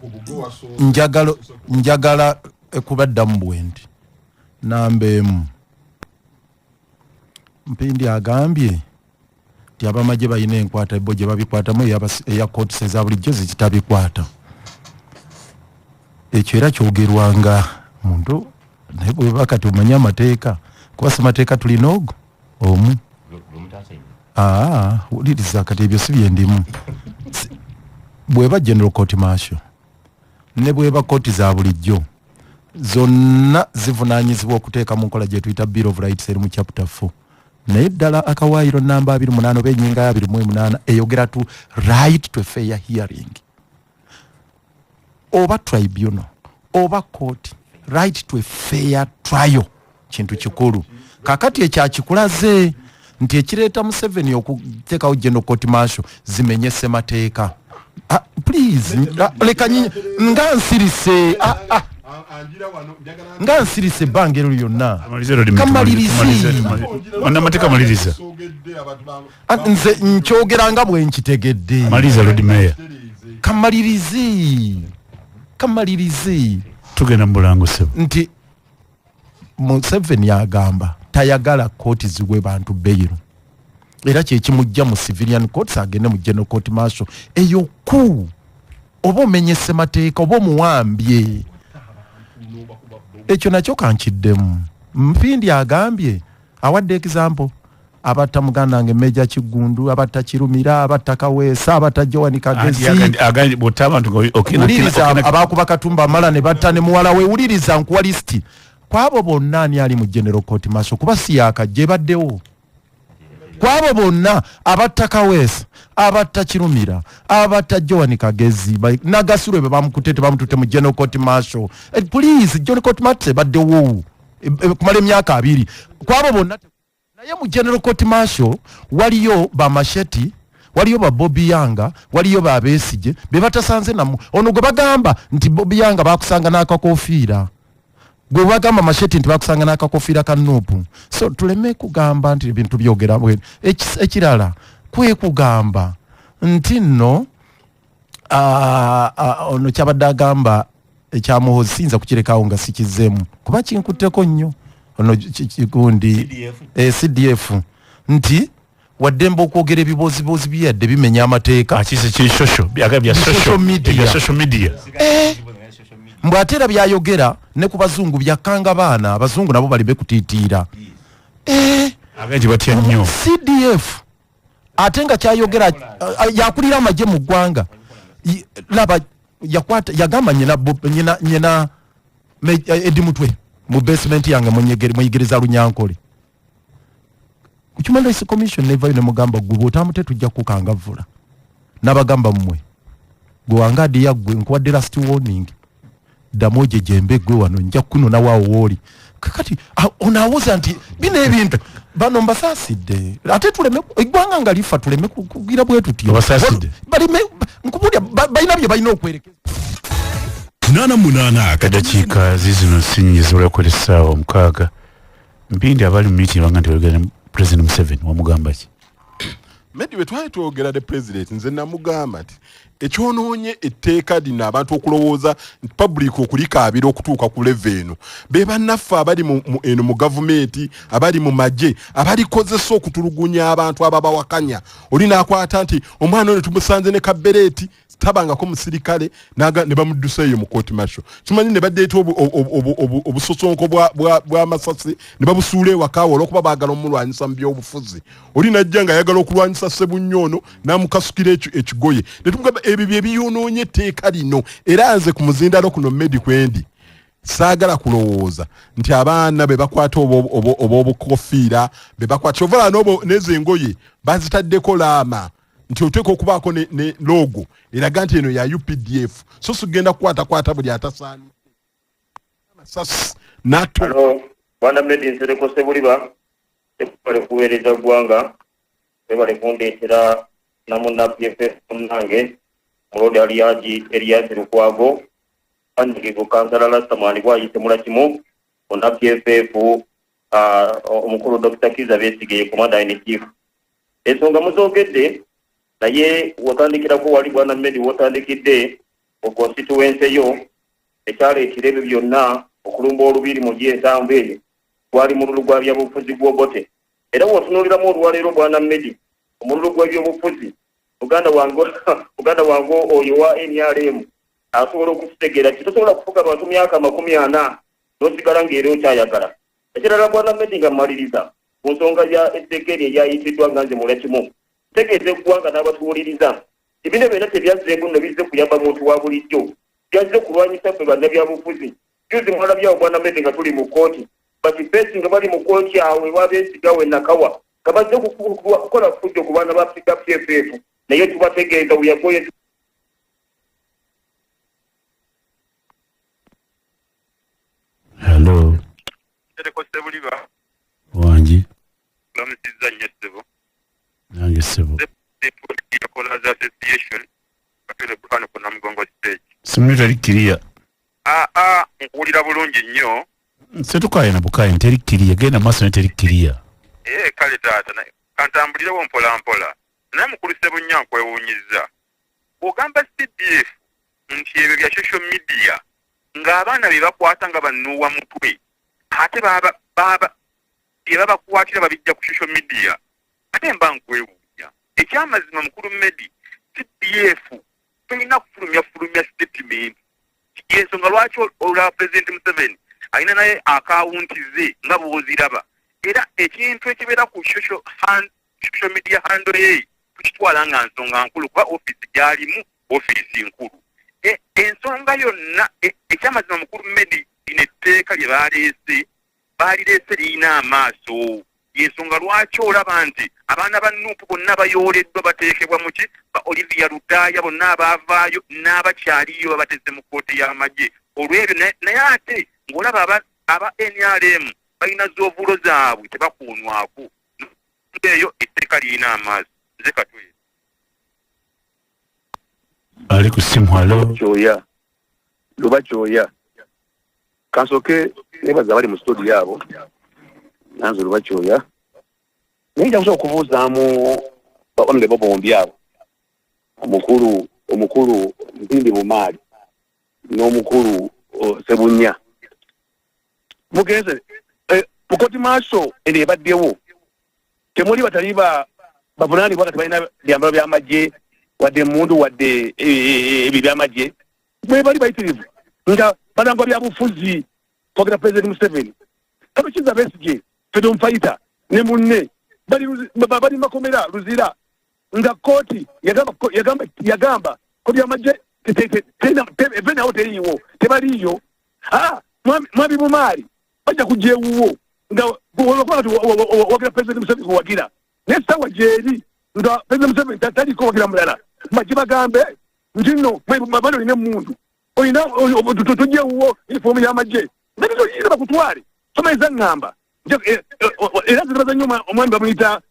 njagala kubaddamu bwe nti: namba emu, Mpindi agambye nti abamagye balina enkwata bo gye babikwatamu, eya courts eza bulijjo zikitabikwata. Ekyo era kyogerwanga muntu, naye bweba kati omanye amateeka, kuba si mateeka tulina ogwo omu. Aa, wuliriza, kati ebyo si byendimu. Bweba general court martial ne bweba kooti za bulijjo, zonna zivunanyizibwa okuteeka mu nkola gye tuyita Bill of Rights eri mu chapter 4. Naye ddala akawaayiro namba 28 oba ennyinga ya 28 eyogera to right to a fair hearing, oba tribunal oba court, right to a fair trial kintu kikulu. Kakati ekyakikulaze nti ekireeta Museveni okuteekawo general court martial zimenye ssemateeka. Ah, please, leka nga nsirise. Ah, ah, nga nsirise ebbanga eryo lyonna. Maliriza, Roddy. Kamalirizi. Munnamateeka, maliriza. Ah, nze nkyogera nga bwe nkitegedde. Maliriza, Lord Mayor. Kamalirizi, kamalirizi. Tugenda mu bulango, ssebo. Nti Museveni agamba tayagala kooti ziwe bantu bail, era kyekimujja mu civilian courts agende mu general court martial. Eyo ku oba omenye ssemateeka oba omuwambye. Ekyo nakyo kankiddemu. Mpindi agambye, awadde example, abatta muganda wange Meja Kigundu, abatta Kirumira, abatta Kaweesa, abatta Joani Kagezi. Bw'otta abantu nga Wuliriza, abakuba Katumba amala ne batta ne muwala we. Wuliriza, nkuwa lisiti kwabo bonna. Ani ali mu general court martial? Kuba si yakajja, ebaddewo. Kwabo bonna abatta Kaweesa, abatta Kirumira, abatta Joani Kagezi, Nagasulwe, be bamukutte tebamututte mu general court martial? Please, general court martial ebaddewo kumala emyaka 20. Kwabo bonna naye mu general court martial waliyo bamasheti, waliyo ba Bobi Yanga, waliyo ba Besigye be batasanze namu. Ono gwe bagamba nti Bobi Yanga bakusanga n'akakofiira, gwe bagamba Masheti nti bakusanga n'akakofiira ka NUP. So tuleme kugamba nti ebintu byogera Ekirala kwe kugamba nti nno ono kyabadde agamba ekyamuhozi siyinza kukirekawo nga sikizeemu kuba kinkutteko nnyo. Ono gundi CDF. CDF nti waddembe okwogera ebibozibozi byeyadde bimenya amateeka. Akise kiri social bya Social social media. Bya social media. Mbw ate era byayogera ne ku bazungu byakkanga baana, abazungu nabo baleme kutiitiira. Agengi batya nnyo. CDF ate nga kyayogera yakulira amagye mu ggwanga. Laba yakwata yagamba nyina nyina Edi Mutwe mu basement yange muyigiriza Lunyankole. Ku Human Rights Commission nevayo nemugamba, gwe bw'otamute tujja kukangavvula. N'abagamba, mmwe gwe wange adiya, gwe nkuwadde last warning, ddamu ojejembe gwe wano nja kunona waawo wooli. Kakati ono awoza nti bino ebintu bano mbasaasidde, ate tuleme eggwanga nga lifa, tuleme kugira bwe tutyo. Obasaasidde? Balime nkubulya balina bye balina okwerekeza. 88. Eddakiika zizino sinyi zibulako essaawa 6. Mpindi, abali mu meeting banga nti oyogera ne President Museveni, wamugamba ki? Medi, bwe twali twogera ne president, nze namugamba nti ekyonoonye etteeka lino, abantu okulowooza nti public okulikaabira okutuuka ku level eno, be bannaffe abali eno mu gavumenti, abali mu magye, abalikozesa okutulugunya abantu ababawakanya. Oli n'akwata nti omwana ono tumusanze ne kabereeti. Tabangako musirikale ne bamuddusa eyo mu court martial. Simanyi ne badeeta obusosonko bw'amasasi ne babusuula ewaka olw'okuba baagala omulwanyisa mu byobufuzi. Oli najja nga ayagala okulwanyisa Ssebunya ono n'amukasukira ekigoye, ne tumugamba ebyo bye biyonoonye etteeka lino. Era nze ku muzindalo kuno medi kwendi saagala kulowooza nti abaana be bakwata ob'obukofiira be bakwata, kyova olaba n'ezo engoye bazitaddeko laama nti oteeka okubaako ne logo eraga nti eno ya UPDF, so sigenda kukwatakwata buli atasaanidde amasasi nato. Halo, Bwana Medi Nsereko Ssebuliba, webale kuweereza ggwanga, webale kundeetera namunna PFF munnange Mulodi Aliyaji Erias Lukwago, Anyigigo Kansala Lastamani bwayise mulakimu onna PFF, omukulu Dr. Kizza Besigye Commander in Chief. Ensonga muzoogedde, naye wotandikirako wali Bwana Medi wotandikidde mu constituency yo, ekyaleetera ebyo byonna okulumba olubiri mu gyensanvu eyo gwali mululu gwa byabufuzi gw'Obote. Era w'otunuuliramu olwaleero Bwana Medi, omululu gw'ebyobufuzi, muganda wange oyo wa NRM asobola okukitegeera ki tosobola kufuga bantu myaka 40 n'osigala ng'era okyayagala. Ekirala Bwana Medi, nga mmaliriza ku nsonga ya etteeka eryo eryayitiddwa, nga nze mulakimu tegeeza eggwanga n'abatuwuliriza, ebino byonna tebyazzeemu nno bizze kuyamba muntu wa bulijjo, byazze kulwanyisa ffe bannabyabufuzi. Juzi mwalabyawo Bwana Medi nga tuli mu kkooti, bakifeesi nga bali mu kkooti awo ewabeesigawo enakawa nga bazze kukola fujjo ku baana ba PFF, naye tubategeeza weyagoye. Hello. Nsereko Ssebuliba. Wangi. Lamusizza nnyo ssebo. Nange ssebo. Scholars Association Katwere Burhanu ku Namugongo stage. Simu teri kiriya. Aa, nkuwulira bulungi nnyo. Setukayana bukayi teri kiriya, genda maaso ne teri kiriya. Ee, kale taata, kantambulirewo mpola mpola. Naye mukulu Ssebunya, nkwewuunyizza bw'ogamba CDF nti ebyo bya social media ng'abaana be bakwata nga bannuuwa mutwe, ate baba baba bye babakwatira babijja ku social media. Ate mba nkwewuunya. Ekyamazima mukulu Medi, CDF tolina kufulumya fulumya statement. Yensonga lwaki olaba Pulezidenti Museveni alina naye akawunti ze nga bw'oziraba, era ekintu ekibeera ku social media handle ye tukitwala nga nsonga nkulu, kuba ofiisi gyalimu ofiisi nkulu. Ensonga yonna ekyamazima mukulu Medi, lino etteeka lye baleese, baalireese lirina amaaso. Yensonga lwaki olaba nti abaana ba NUP bonna bayooleddwa, bateekebwa muki, ba Olivia Lutaaya bonna abaavaayo n'abakyaliyo babateze mu kkooti y'amagye olw'ebyo. Naye ate ng'olaba aba NRM balina zoovulo zaabwe, tebakuunwako. Eyo etteeka lirina amaaso. Nze Katwere. Ali ku simu, hello. Kyoya luba kyoya, kansooke nebaza abali mu studio abo. Nanze luba kyoya, naye nja kusobola okubuuzaamu honorable bombi abo, omukulu Mpindi Bumaali n'omukulu Sebunya. Mugenze mu kooti maaso eno ebaddewo, temuli batali bavunaanibwa nga tebalina byambalo by'amagye, wadde emundu, wadde ebyo by'amagye. Bwe bali bayitirivu nga balangwa byabufuzi kwogera President Museveni. Kano Kizza Besigye, freedom fighter, ne munne bali makomera Luzira, nga kooti yagamba kooti y'amagye eve nawo teriiwo, tebaliiyo. Ah, mwami Bumaali, bajja kujja ewuwo nga wagira President Museveni, kuwagira, naye essaawa gyeri nga President Museveni taliko, wagira mulala. Majje bagambe nti nno bano olina emundu, olina tujja ewuwo uniform y'amagye, naye bakutwale. Somayiza ŋŋamba era zibaza nnyo omwami bamuyita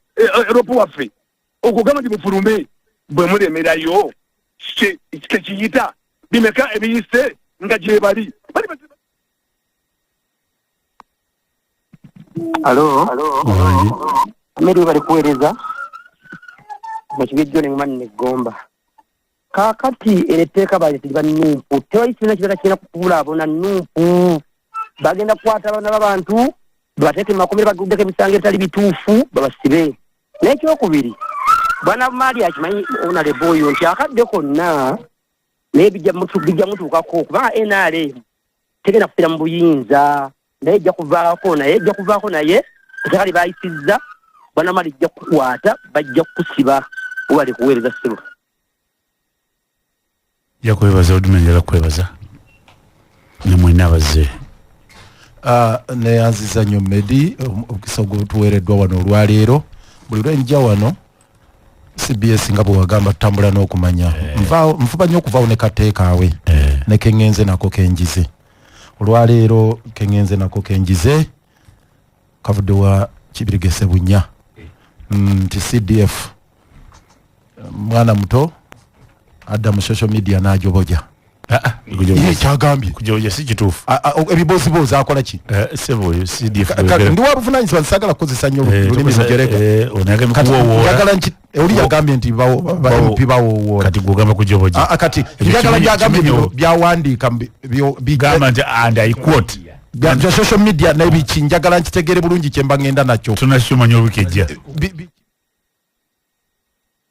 ropu waffe okugamba nti mufulume bwe mulemerayo tekiyita bimeka ebiyise nga gyebali bali. Alo, Wangi. Ameri bali kuweereza mu kibijjo ne mumanyi neggomba. Kaakati ero etteeka baleeteri ba NUP, tewali kibiina kirala kirina kubulaabona NUP. Bagenda kukwata abaana b'abantu babateeke mu makomera, baguddeko emisango ebitali bituufu, babasibe. N'ekyokubiri, bwana Bumaali akimanyi honorable oyo nti akadde konna Naye bijja mutuukako kubanga NRM tegenda kufiira mu buyinza, naye ejja kuvaako, naye ejja kuvaako, naye etteeka lye baayisizza banamala ejja kukukwata, bajja kukusiba. Webale kuweereza ssebo. Nja kwebaza Odume, njala kwebaza ne mwenna abazze. Neyanziza nnyo Medi omukisa ogutuweereddwa wano olwaleero. Buli lwenjja wano CBS, nga bwewagamba, tutambula n'okumanya. Nfuba nnyo okuvaawo ne kateekaawe ne keŋŋenze nako kenjize olwaleero, keŋŋenze nako kenjize kavudde wa Kibirige Sebunya, nti CDF mwana muto adda mu social media n'ajoboja. Ye kyagambye. Kujoboja si kituufu. Ebiboozibozi akola ki? Sebo, oyo CDF Ndi wa buvunanyizibwa, nsagala kukozesa nnyo lulimi lujerega. Kati njagala nki oli yagambye nti ba MP bawoowoola. Kati gwogamba kujoboja. Kati Ekyo njagala byagambye kimenyo. bino byawandiika Gamba nti and I quote. Bya social media nebiki, njagala nkitegere bulungi kyemba ngenda nakyo. Tunakimanya olwiki ejja.